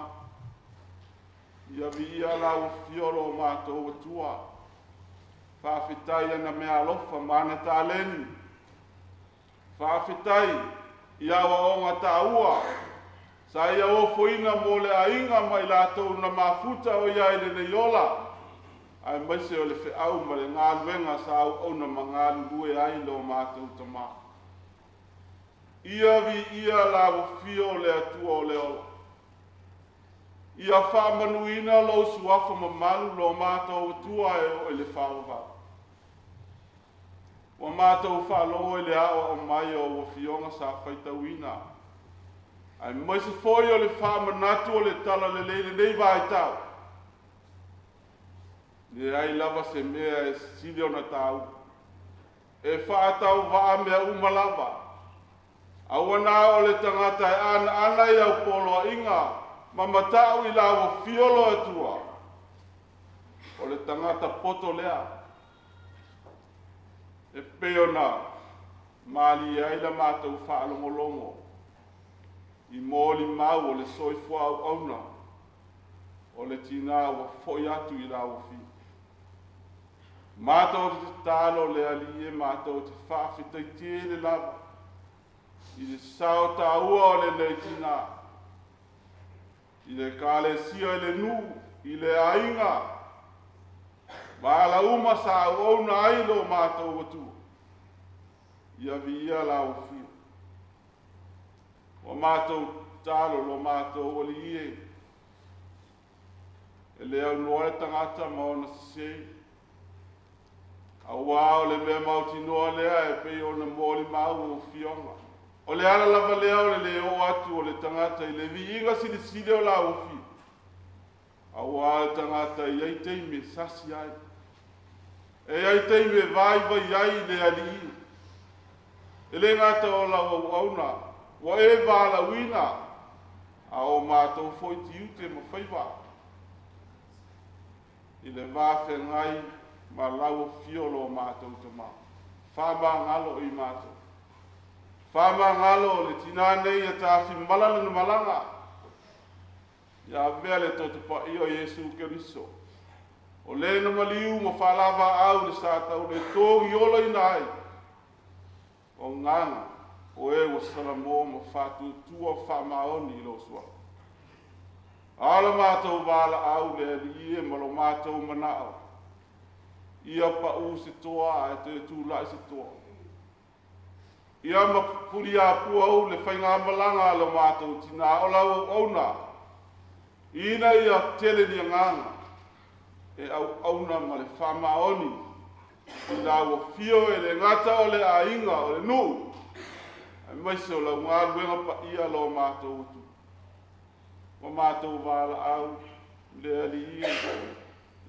Ia viia lau afio lo matou Atua. Faafetai ana mea alofa ma ana taleni. Faafetai i aoaoga tāua. Sa ia ofoina mo le aiga ma i latou na mafuta o ia i lenei ola. Aemaise o le feau ma le galuega sa auauna ma galulue ai lo matou tamā. Ia viia lau afio o le Atua o le ola. Ia faamanuina lou suafa mamalu lo matou Atua e oo i le faavavau. Ua matou faalogo i le aoao mai o ua afioga sa faitauina. Aemaise foi o le faamanatu o le tala lelei lenei vaitau. Leai lava se mea e sili ona tāua. E faatauvaa mea uma lava. Aua na o le tagata e anaana i au poloaiga ma matau i lau afio lo Atua. O le tagata poto lea. E pei ona malie ai la matou faalogologo i molimau o le soifua auauna o le tinā ua foi atu i lau afio. Matou te tatalo le Alii e matou te faafetai tele lava i le sao tāua o lenei tinā, i le ekalesia i le nuu, i le aiga, ma ala uma sa auauna ai lo matou Atua. Ia viia lau afio. Ua matou tatalo lo matou Alii e, e le aunoa le tagata ma ona sese. Auā o le mea mautinoa lea e pei ona molimau o afioga. O le ala lava lea o le le oo atu o le tagata i le viiga silisili o lau afio. Auā le tagata e i ai taimi e sasi ai. E i ai taimi e vaivai ai i le Alii. E le gata o lau auauna, ua e valaauina, a o matou foi tiute ma faiva. I le vafeagai ma lau afio lo matou tamā. Faamagalo i matou. Faamagalo le tinā nei ia tafimala lana malaga. Ia avea le toto paia o Iesu Keriso. O le na maliu ma faalavaau le sa tau le togi olaina ai. O gaga o e ua salamo ma faatuatua faamaoni i lou suafa. A o le matou valaau le Alii e ma lo matou manao. Ia pau se toa ae toe tulai se toa. Ia mapuliapua ou le faigamalaga a lo matou tinā o lau auauna. Ina ia tele ni agaga e auauna ma le faamaoni i lau afio e le gata o le aiga o le nuu, aemaise o lau galuega paia lo matou Atua. Ua matou valaau le Alii e,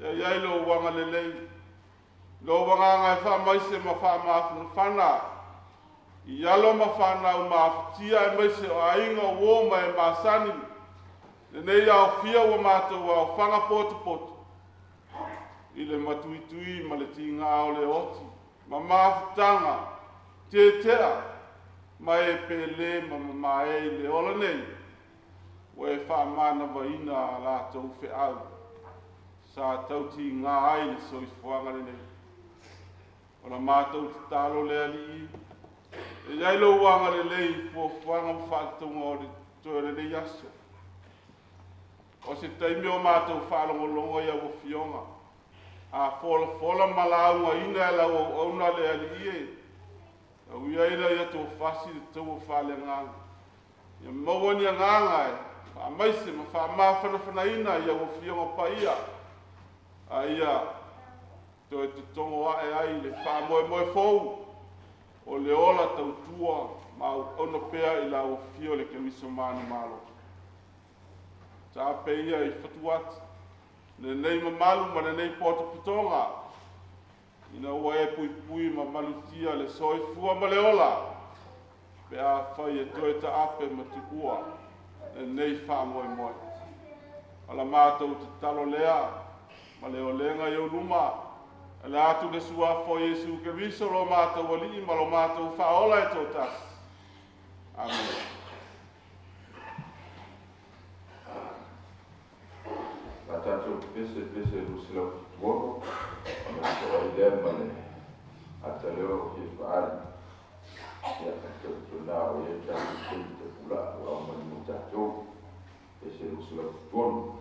ia i ai lou agalelei, lou agaga e faamaise ma faamafanafana. I alo ma whanau maafatia e maise o aiga o uo ma e masani. Lenei aofia ua mātou aofaga potopoto. I le matuitui ma le tiga o le oti. Ma mafutaga, tetea, ma e pele ma mamae i le ola nei. Ua e faamānavaina a latou feau. Sa tautigā ai le soifuaga lenei. O la mātou tatalo le Alii. E iai lou agalelei i fuafuaga ma faatatauga o le toe o lenei aso. O se taimi o mātou faalogologo i au afioga. A folafola ma laugaina e lau auauna le Alii e. Tau ia ina ia tofasi le taua faaleagaga. Ia maua ni agaga e faamaise ma faamafanafanaina i au afioga paia. A ia toe totogo ae ai le faamoemoe fou o le ola tautua ma auauna pea i lau afio le Keriso manumalo. Taape ia i fatuati, lenei mamalu ma lenei potopotoga, ina ua e puipui ma malutia le soifua ma le ola, pe afai e toe taape ma tuua lenei faamoemoe. O la mātou tatalo lea, ma le olega i ou luma, e le atu le suafa o Iesu Keriso lo mātou Alii ma lo mātou Faaola e toatasi. Amene. La tatou pese pese 276, ona to ai lea ma le ataleo fia faali. Ia, tau o ia tatou taimi tapulaa ua aumai mo tatou. Pese 276. Ua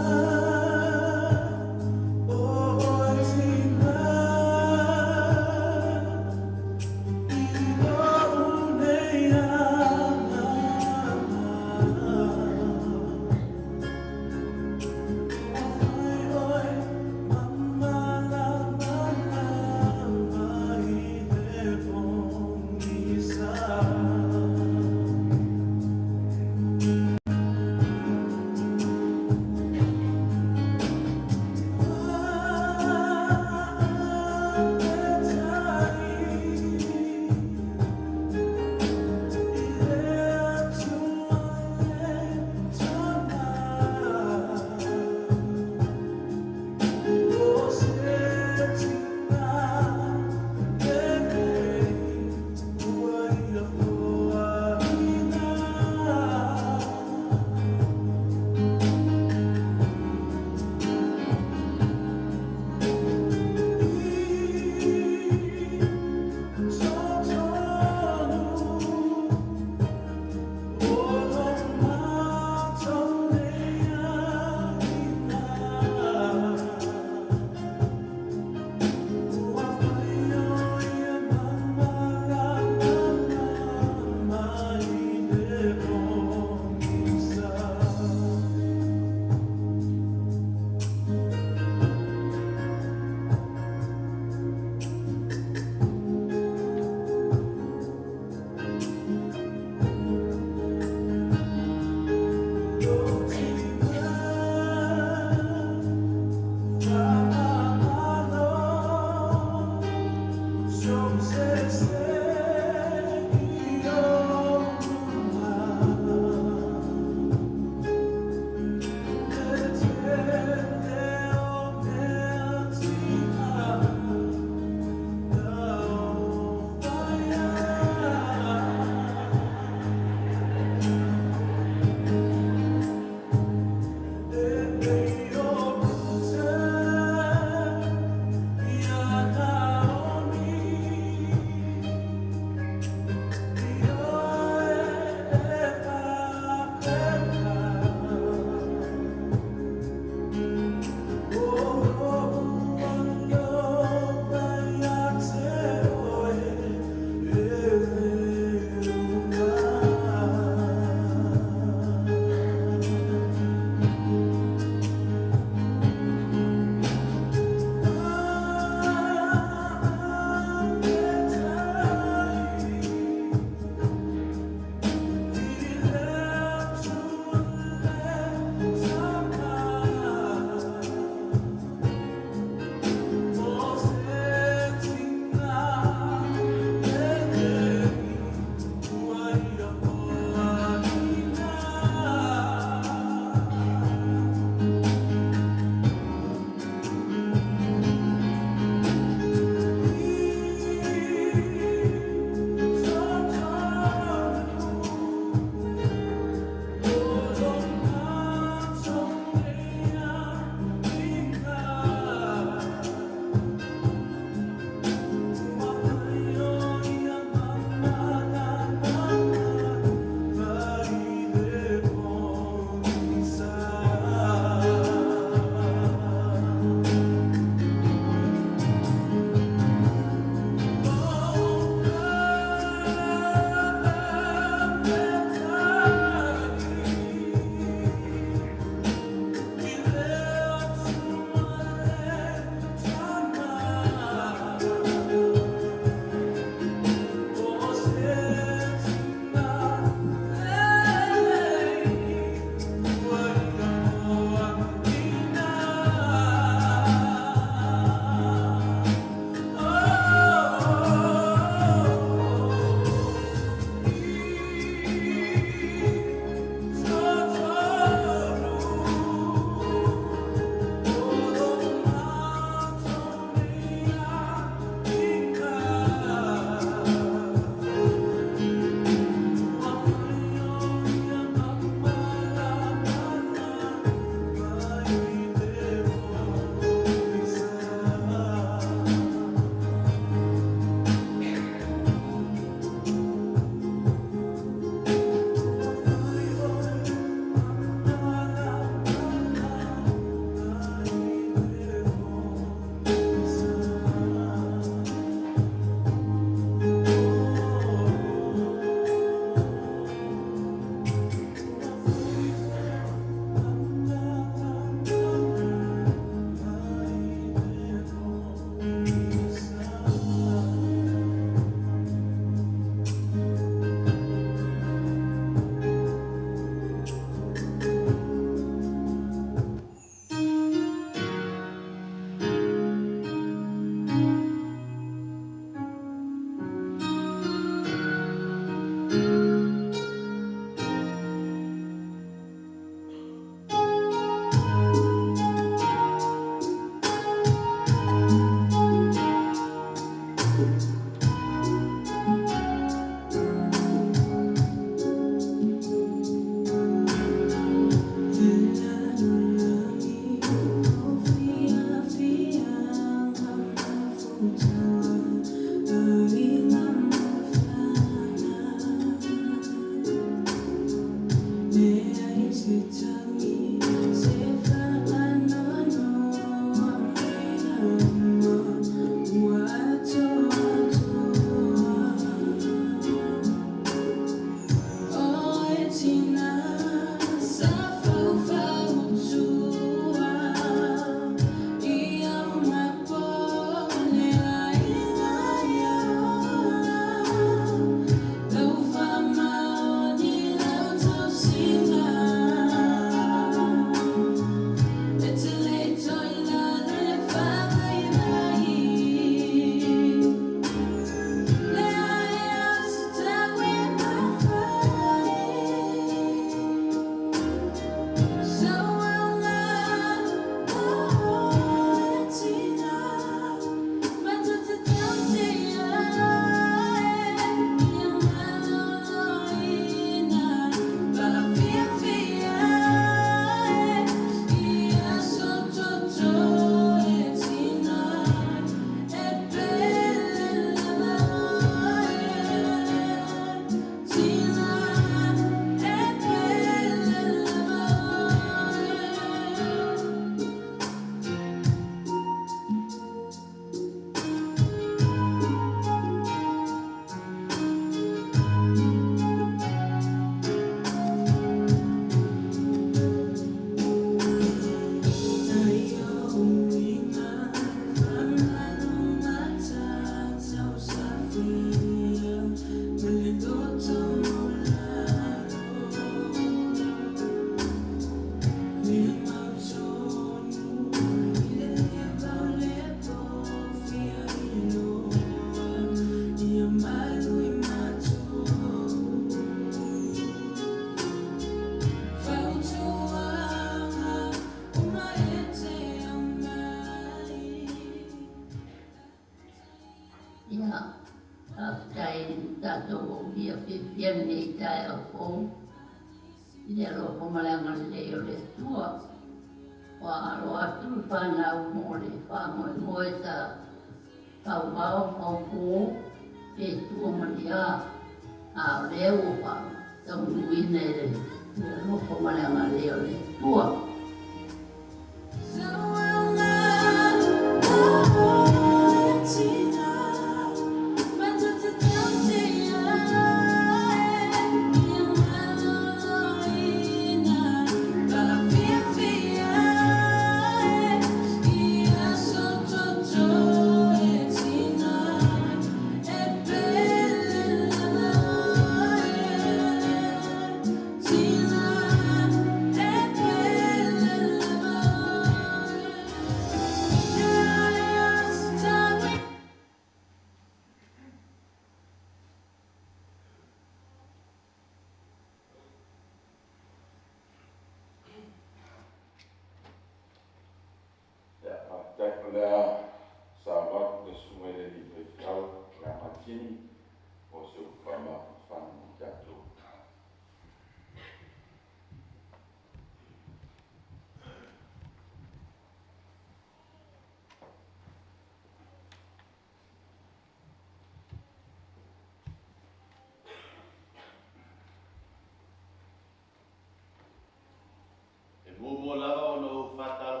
Mo lava o no whātalo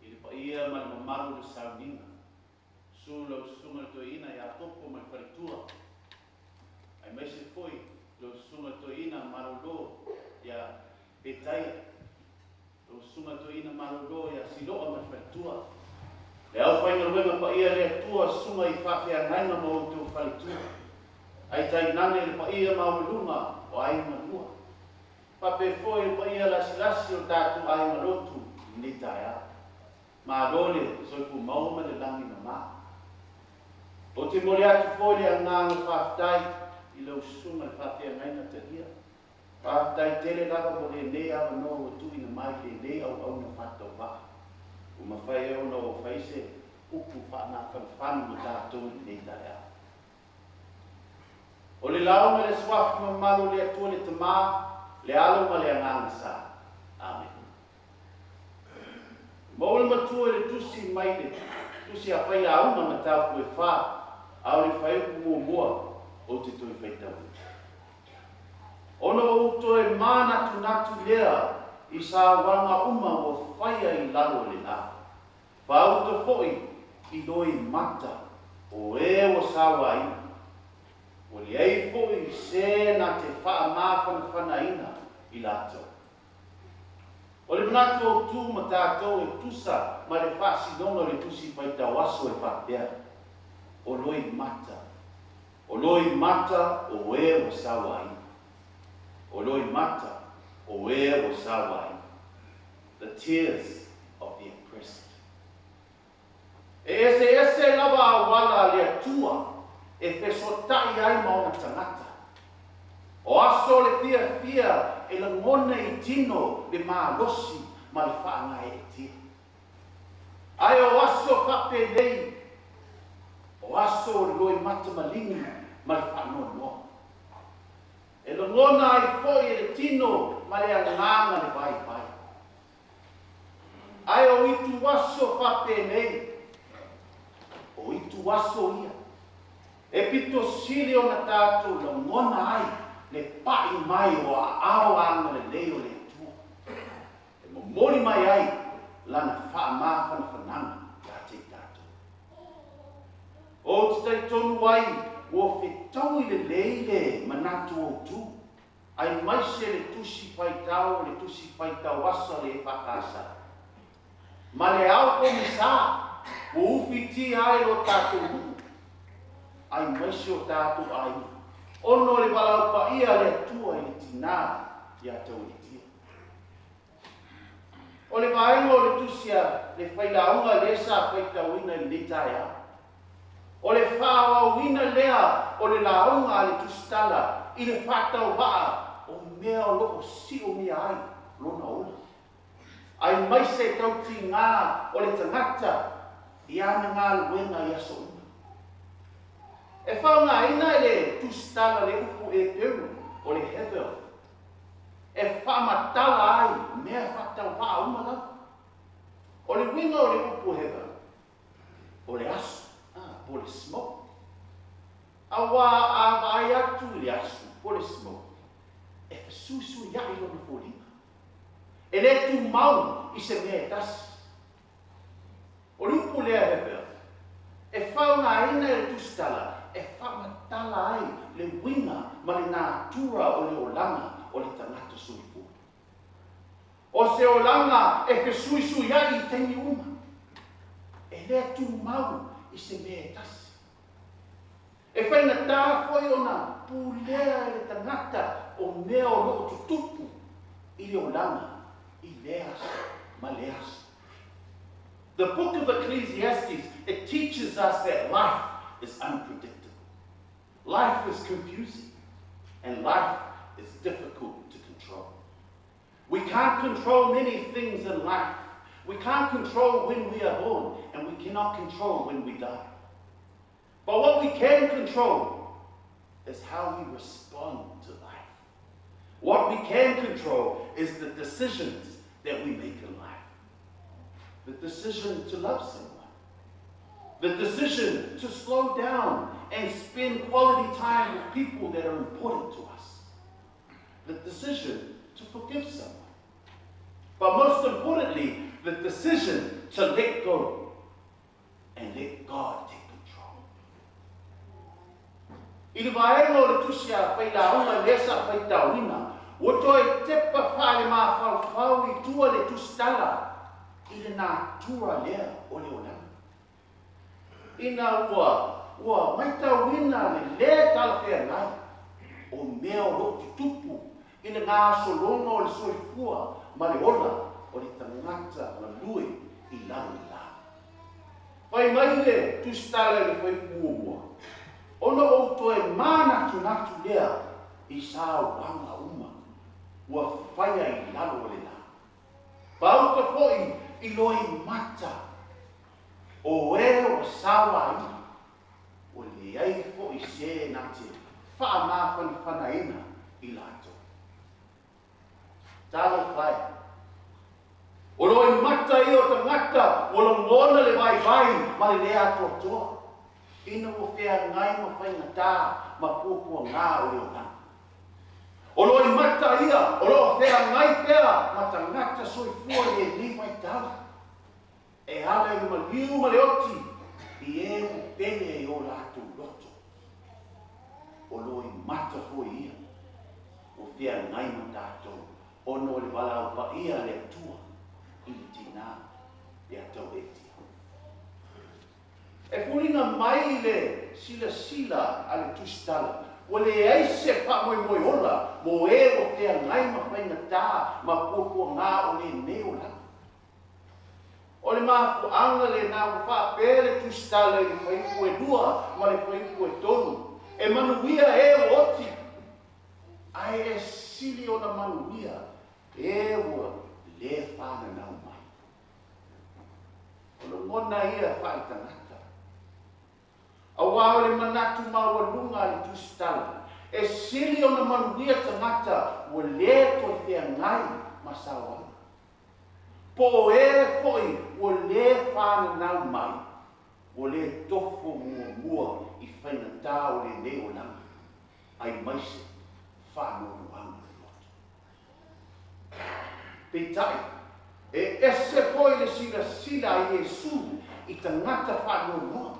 i le paia ma le mamalu le sauniga su lau susuga le toeaina ia Topo ma le faletua ai mai se foi lau susuga le toeaina malolo ia Petaia lau susuga le toeaina malolo ia Siloa ma le faletua le aufaigaluega paia le Atua susuga i faafeagaiga ma outou faletua ai tainane le paia maualuga o aiga lua Pape foi le paia lasilasi o tatou aiga lotu i lenei taeao. Malo le soifua maua ma le lagi mamā. O te moli atu foi le agaga faafetai i lau susuga le faafeagaiga talia. Faafetai tele lava mo lenei avanoa ua tuuina mai lenei auauna faatauvaa. Ua mafai ai ona ou fai se upu faanafanafanu ma tatou i lenei taeao. O le lauga le suafa mamalu o le Atua le Tamā, le alo ma le agaga sa. Amen. Maua le matua i le tusi mai le tusi a failauga ma taupu e whā, a o le whaiupu muamua o te toi whaitau. Ona o toe manatunatu lea i sauaga uma ua faia i lalo o le lā. Faauta foʻi i loimata o e ua sauaina. Ua leai foʻi se na te faamafanafanaina i latou. O le manatu autū ma tatou e tusa ma le faasinoga o le tusi faitauaso e faapea. O loimata. O loimata o e ua sauaina. O loimata o e ua sauaina. The tears of the oppressed. E eseese lava auala a le Atua e fesotaʻi ai ma ona tagata. O aso o le fiafia e lagona i tino le malosi ma le faagaeetia. Ae o aso faapenei, o aso o le loimata maligi ma le faanoanoa. E lagona ai foʻi e le tino ma le agaga le vaivai. Ae o itu aso faapenei, o itu aso ia. E pito sili ona tatou lagona ai le paʻi mai o aao agalelei o le Atua. E momoli mai ai lana faamafanafanaga ia te i tatou. Ou te talitonu ai ua fetaui lelei le manatu autū. Aemaise le tusi faitau le tusi faitau aso le EFKS. Ma le ao pogisā ua ufitia ai lo tatou nuu. Aemaise o tatou aiga. Ona o le valaau paia a le Atua i le tinā ia Tauitia. O le vaega o le tusi a le failauga lea sa faitauina i lenei taeao. O le faaauauina lea o le lauga a le tusitala i le faatauvaa o mea o loo siomia ai lona ola. Aemaise tautigā o le tagata i ana galuega i aso uma. E faaaogaina e le tusitala le upu Heperu o le hevel e faamatala ai mea faatauvaa uma lava. O le uiga o le upu hevel, o le asu, po o le smoke. Auā a vaai atu i le asu, po o le smoke, e fesuisuiaʻi lona foliga. E lē tumau i se mea e tasi. O le upu lea hevel, e faaaogaina e le tusitala e faamatala ai le uiga ma le natura o le olaga o le tagata soifua. O se olaga e fesuisuiaʻi i taimi uma. E lē tumau i se mea e tasi. E faigata foʻi ona pulea e le tagata o mea o loo tutupu i le olaga i lea aso ma lea aso. The book of Ecclesiastes, it teaches us that life is unpredictable. Life is confusing and life is difficult to control. We can't control many things in life. We can't control when we are born, and we cannot control when we die. But what we can control is how we respond to life. What we can control is the decisions that we make in life. The decision to love someone. The decision to slow down and spend quality time with people that are important to us. The decision to forgive someone. But most importantly, the decision to let go and let God take control. I le vaega o le tusi a failauga lea sa faitauina, ua toe tepa faalemafaufau i tua le tusitala i le natura lea o le olaga. Ina ua ua matauina le lē talafeagai o mea o loo tutupu i le gasologa o le soifua ma le ola o le tagata galue i lalo le lā. Fai mai le tusitala i le fuaiupu muamua, Ona ou toe manatunatu lea i sauaga uma ua faia i lalo o le lā. Pauta foʻi i loimata o e ua sauaina, ua leai foʻi se na te faamafanafanaina i latou. Talofa e! O loimata ia o tagata ua lagona le vaivai ma le lē atoatoa, ina ua feagai ma faigatā ma puapuagā o le olaga. O loimata ia o loo feagai feagai pea ma tagata soifua i lenei vaitau e ala i le maliu ma le oti i e ua pele ai o latou loto. O loimata foi ia ua feagai ma tatou ona o le valaau paia a le Atua i le tinā ia Tauetia. E foliga mai le silasila a le Tusitala, ua leai se faamoemoe ola mo e ua feagai ma faigata ma puapuaga o lenei olaga. O le mafuaaga lenā ua faapea le Tusitala i le fuaiupu e 2 ma le fuaiupu e 3, e manuia e ua oti, ae e sili ona manuia e ua lē fananau mai. O lagona ia faaletagata, auā o le manatu maualuga a le Tusitala, e sili ona manuia tagata ua lē toe feagai ma sauaga, po o e foi ua lē fananau mai, ua lē tofo muamua i faigata o lenei olaga, aemaise faanoanoaga o le loto. Peitai, e ese foi le silasila a Iesu i tagata faanoanoa,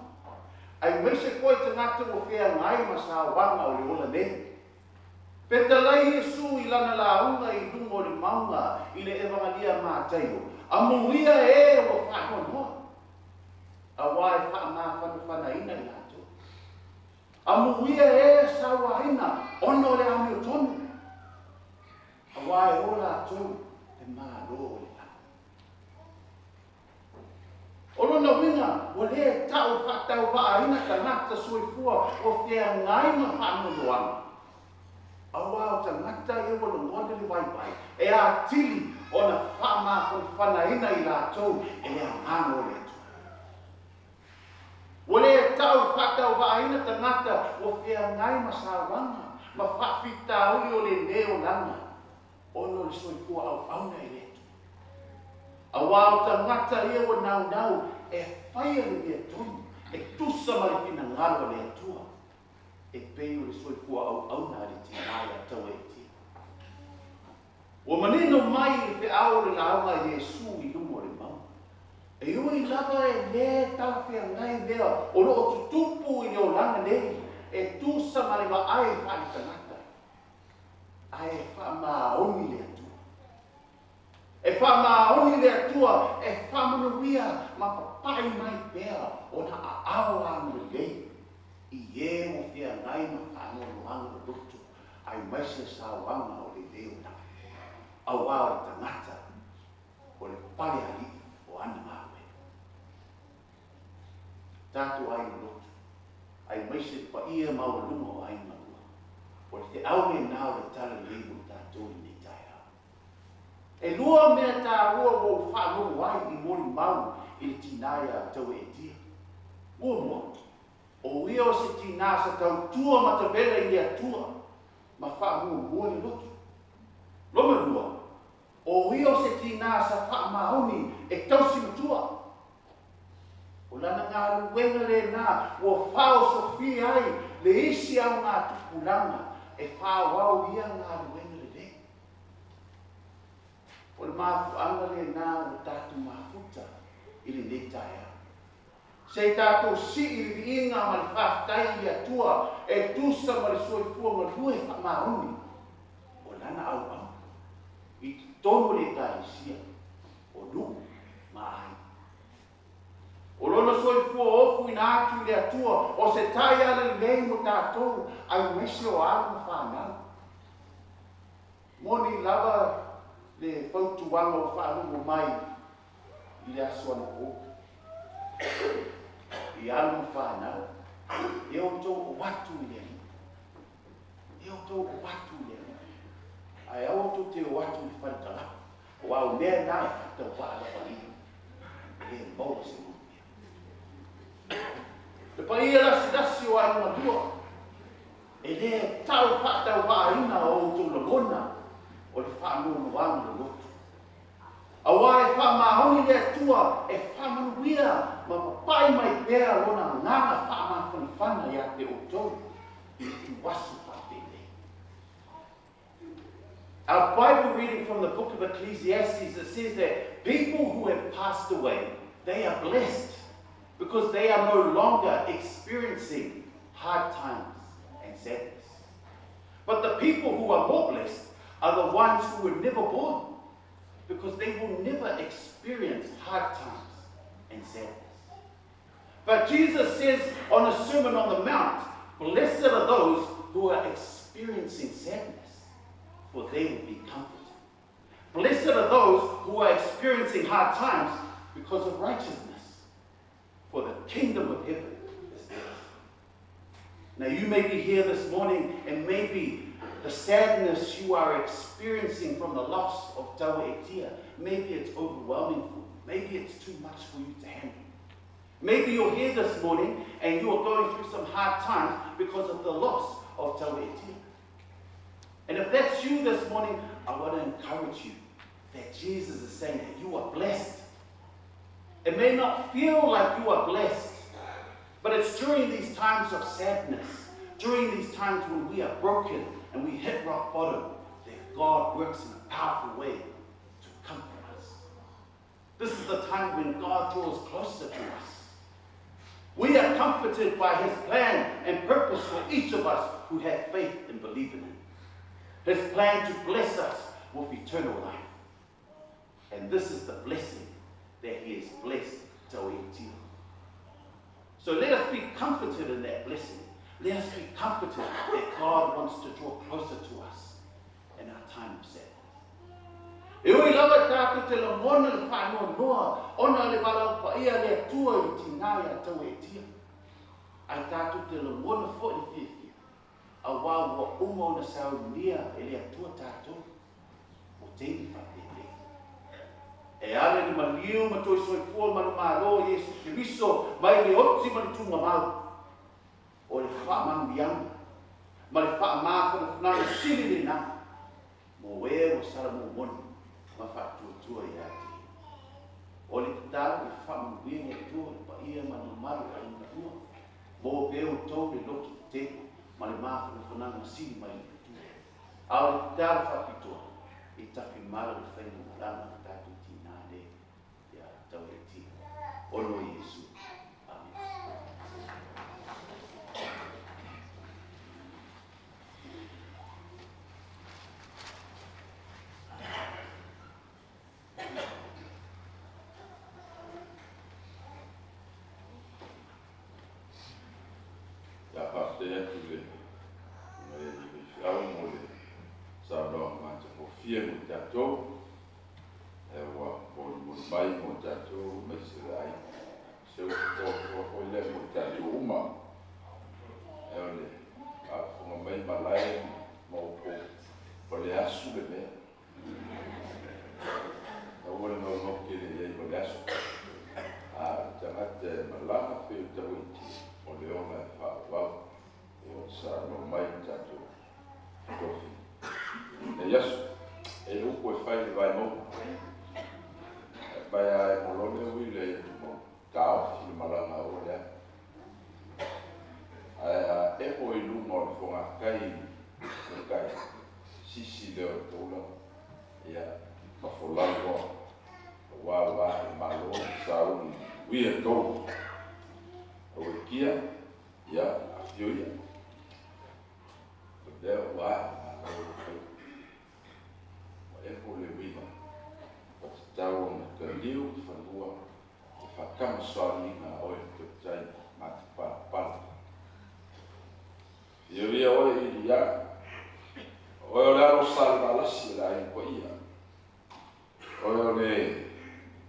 aemaise foi tagata ua feagai ma sauaga o le ola nei. Fetalai Iesu i lana lauga i luga o le mauga i le Evagalia a Mataio, amuia e ua faanoanoa, auā e faamafanafanaina i latou. Amuia e sauaina ona o le amiotonu, auā e o latou le Malo o le lagi. O lona uiga ua lē ta'u faatauvaaina tagata soifua ua feagai ma faanoanoaga, auā o tagata ia ua lagona le vaivai e atili ona faamafanafanaina i latou e le agaga o le Atua. Ua lē ta'u faatauvaaina tagata ua feagai ma sauaga ma faafitauli o lenei olaga ona o le soifua auauna i le Atua, auā o tagata ia ua naunau e faia le mea tonu e tusa ma le finagalo a le Atua, e pei o le soifua auauna a le tinā ia Tauetia. Ua manino mai i le feau o le lauga a Iesu i luga o le mauga, e ui lava e lē talafeagai mea o loo tutupu i le olaga nei e tusa ma le vaai faaletagata, ae e faamaoni le Atua. E faamaoni le Atua e faamanuia ma papa'i mai pea ona aao agalelei i e ua feagai ma faanoanoaga loloto aemaise sauaga o lenei olaga, auā o le tagata o le pale alii o ana galuega. Tatou aiga loto, aemaise le paia maualuga o aiga lua, o le feau lenā o le talalelei mo tatou i lenei taeao. E lua mea tāua ua ou faalogo ai i molimau i le tinā ia Taueetia. Muamua, o ia o se tinā sa tautua matavela i le Atua ma faamuamua le loto. Lona lua, o ia o se tinā sa faamaoni e tausi matua. O lana galuega lenā ua faaosofia ai le isi augatupulaga e faaauau ia galuega lelei. O le mafuaaga lenā ua tatou mafuta i lenei taeao, se i tatou sii le viiga ma le faafetai i le Atua e tusa ma le soifua galue faamaoni o lana auauna i totonu o le Ekalesia o nuu ma aiga. O lona soifua ofuina atu i le Atua o se taiala lelei mo tatou aemaise o alo ma fanau. Moni lava le fautuaga ua faalogo mai i le aso anapo i alo ma fanau, e outou o atu i le Alii, e outou o atu i le Alii, ae aua tou te o atu i le fale kalapu, auā o mea na e faatauvaa lava ia, e lē maua se manuia. Le paia lasilasi o aiga malua, e lē tau faatauvaaina o outou lagona o le faanoanoaga loloto, auā e faamaoni le Atua e faamanuia ma papa'i mai pea lona agaga faamafanafana iā te outou i le tuaso faapenei. Our Bible reading from the book of Ecclesiastes, it says that people who have passed away, they are blessed because they are no longer experiencing hard times and sadness. But the people who are more blessed are the ones who were never born, because they will never experience hard times and sadness. But Jesus says on the Sermon on the Mount, blessed are those who are experiencing sadness, for they will be comforted. Blessed are those who are experiencing hard times because of righteousness, for the kingdom of heaven is theirs. Now you may be here this morning, and maybe the sadness you are experiencing from the loss of Tauetia, maybe it's overwhelming for you. Maybe it's too much for you to handle. Maybe you're here this morning and you are going through some hard times because of the loss of Tauetia. And if that's you this morning, I want to encourage you that Jesus is saying that you are blessed. It may not feel like you are blessed, but it's during these times of sadness, during these times when we are broken and we hit rock bottom, that God works in a powerful way to comfort us. This is the time when God draws closer to us. We are comforted by his plan and purpose for each of us who have faith and believe in him. His plan to bless us with eternal life. And this is the blessing that he has blessed Tauetia. So let us be comforted in that blessing. Let us be comforted that God wants to draw closer to us in our time of sadness. E oi lava tātou te lamona le whaanoa noa, ona le wala paia le atua i tina i a Tauetia. Ai tātou te lamona fo le fiafia, a wā ua uma ona saunia e le atua tātou, o teini whapele. E ale le maliu ma toi soifua manu malo Yesu Keriso, mai le oti ma le tunga mau. O le wha manu ianga, ma le wha māwhana sili le nā, mo e o sara mo moni, ma whaatuatua i ate. O le tatau e wha manuia le atua, le paia manu maru a inga ua, mo pe o tau le loto te, ma le māwhana sili mai le atua. A o le tatau whapitoa, e tawhi mara le whainga marama na tātou tina le, ia Tauetia. Ono Yesu. Amen. Ia whafte atu le ngai i au mo le saunoaga matagofie mo tatou e ua molimoli mai mo tatou maise le aiga. Se o foi le mo tatou uma. E o le faafofoga mai malae ma upu o le asu le mea. Taua le maumau tele iai o le asu. A o tagata e malaga pe o tauiti o le ona e faavavau e o saunoa mai tatou tofi. Nei aso, e upu e fai le vaimauga. E pai a e molole ui le atu mau taofi le malaga o le a. Ae a epo i luma o le fogakai o kai sisi lea o le taulaga. Ia, ma folau loa. Ua wā e malo sauni ui e tau. Au e kia, ia, a fio ia. O lea ua e malo o fai. Wa epo le uiga. O te tau ona ka liu i whanua, te whakamasoani ngā oe te tai mā te palapala. Fio ia oe i ria, oe o le aro sa le valasi e la ai ia. Oe o le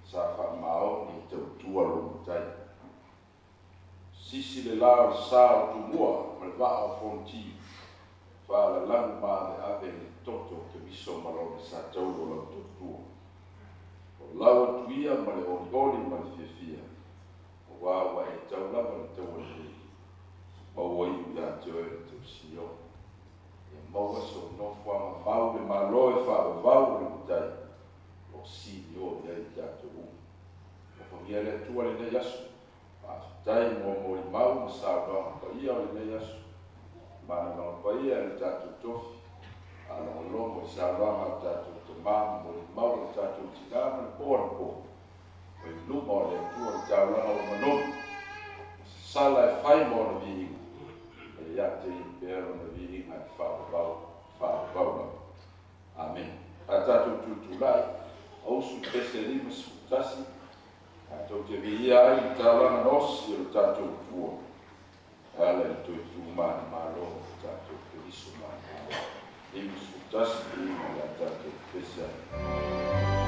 sa whamao ni te utua lo tai. Sisi le lao le sa o tumua, ma le vaa o fonti, wha la langu mā le ave le toto te miso malone sa taulo lau tutua. O lau atu ia ma le olioli ma le fiafia, o wā wa e tau lava le tau le maua iu ia te oe le tau sio. Ia maua so nofoaga mau le malo e faavavau le matai, o sinio ia i tatou uma. O whangia le atua lenei aso, faafetai mo molimau ma saunoaga paia o lenei aso, mananaga paia e le tatou tofi, Faalogologo i saunoaga a o tatou tamā ma molimau o tatou tinā ma le po anapo. Ua i luma o le Atua le taulaga ua manogi, ma sasala e fai ma ona viiga, e ia te ia pea lona viiga e faavavau, faavavau lava. Amene. A tatou tutulai, ausu i pese 51, tatou te viia ai le taulaga na osi o le tatou Atua, e ala i le toe tumanumalo o le tatou Keriso manumalo. 51 viiga o le a tatou pese ai.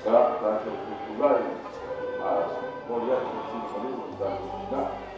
Ia, tatou tutulai ma momoli atu sina maliu i tatou tina.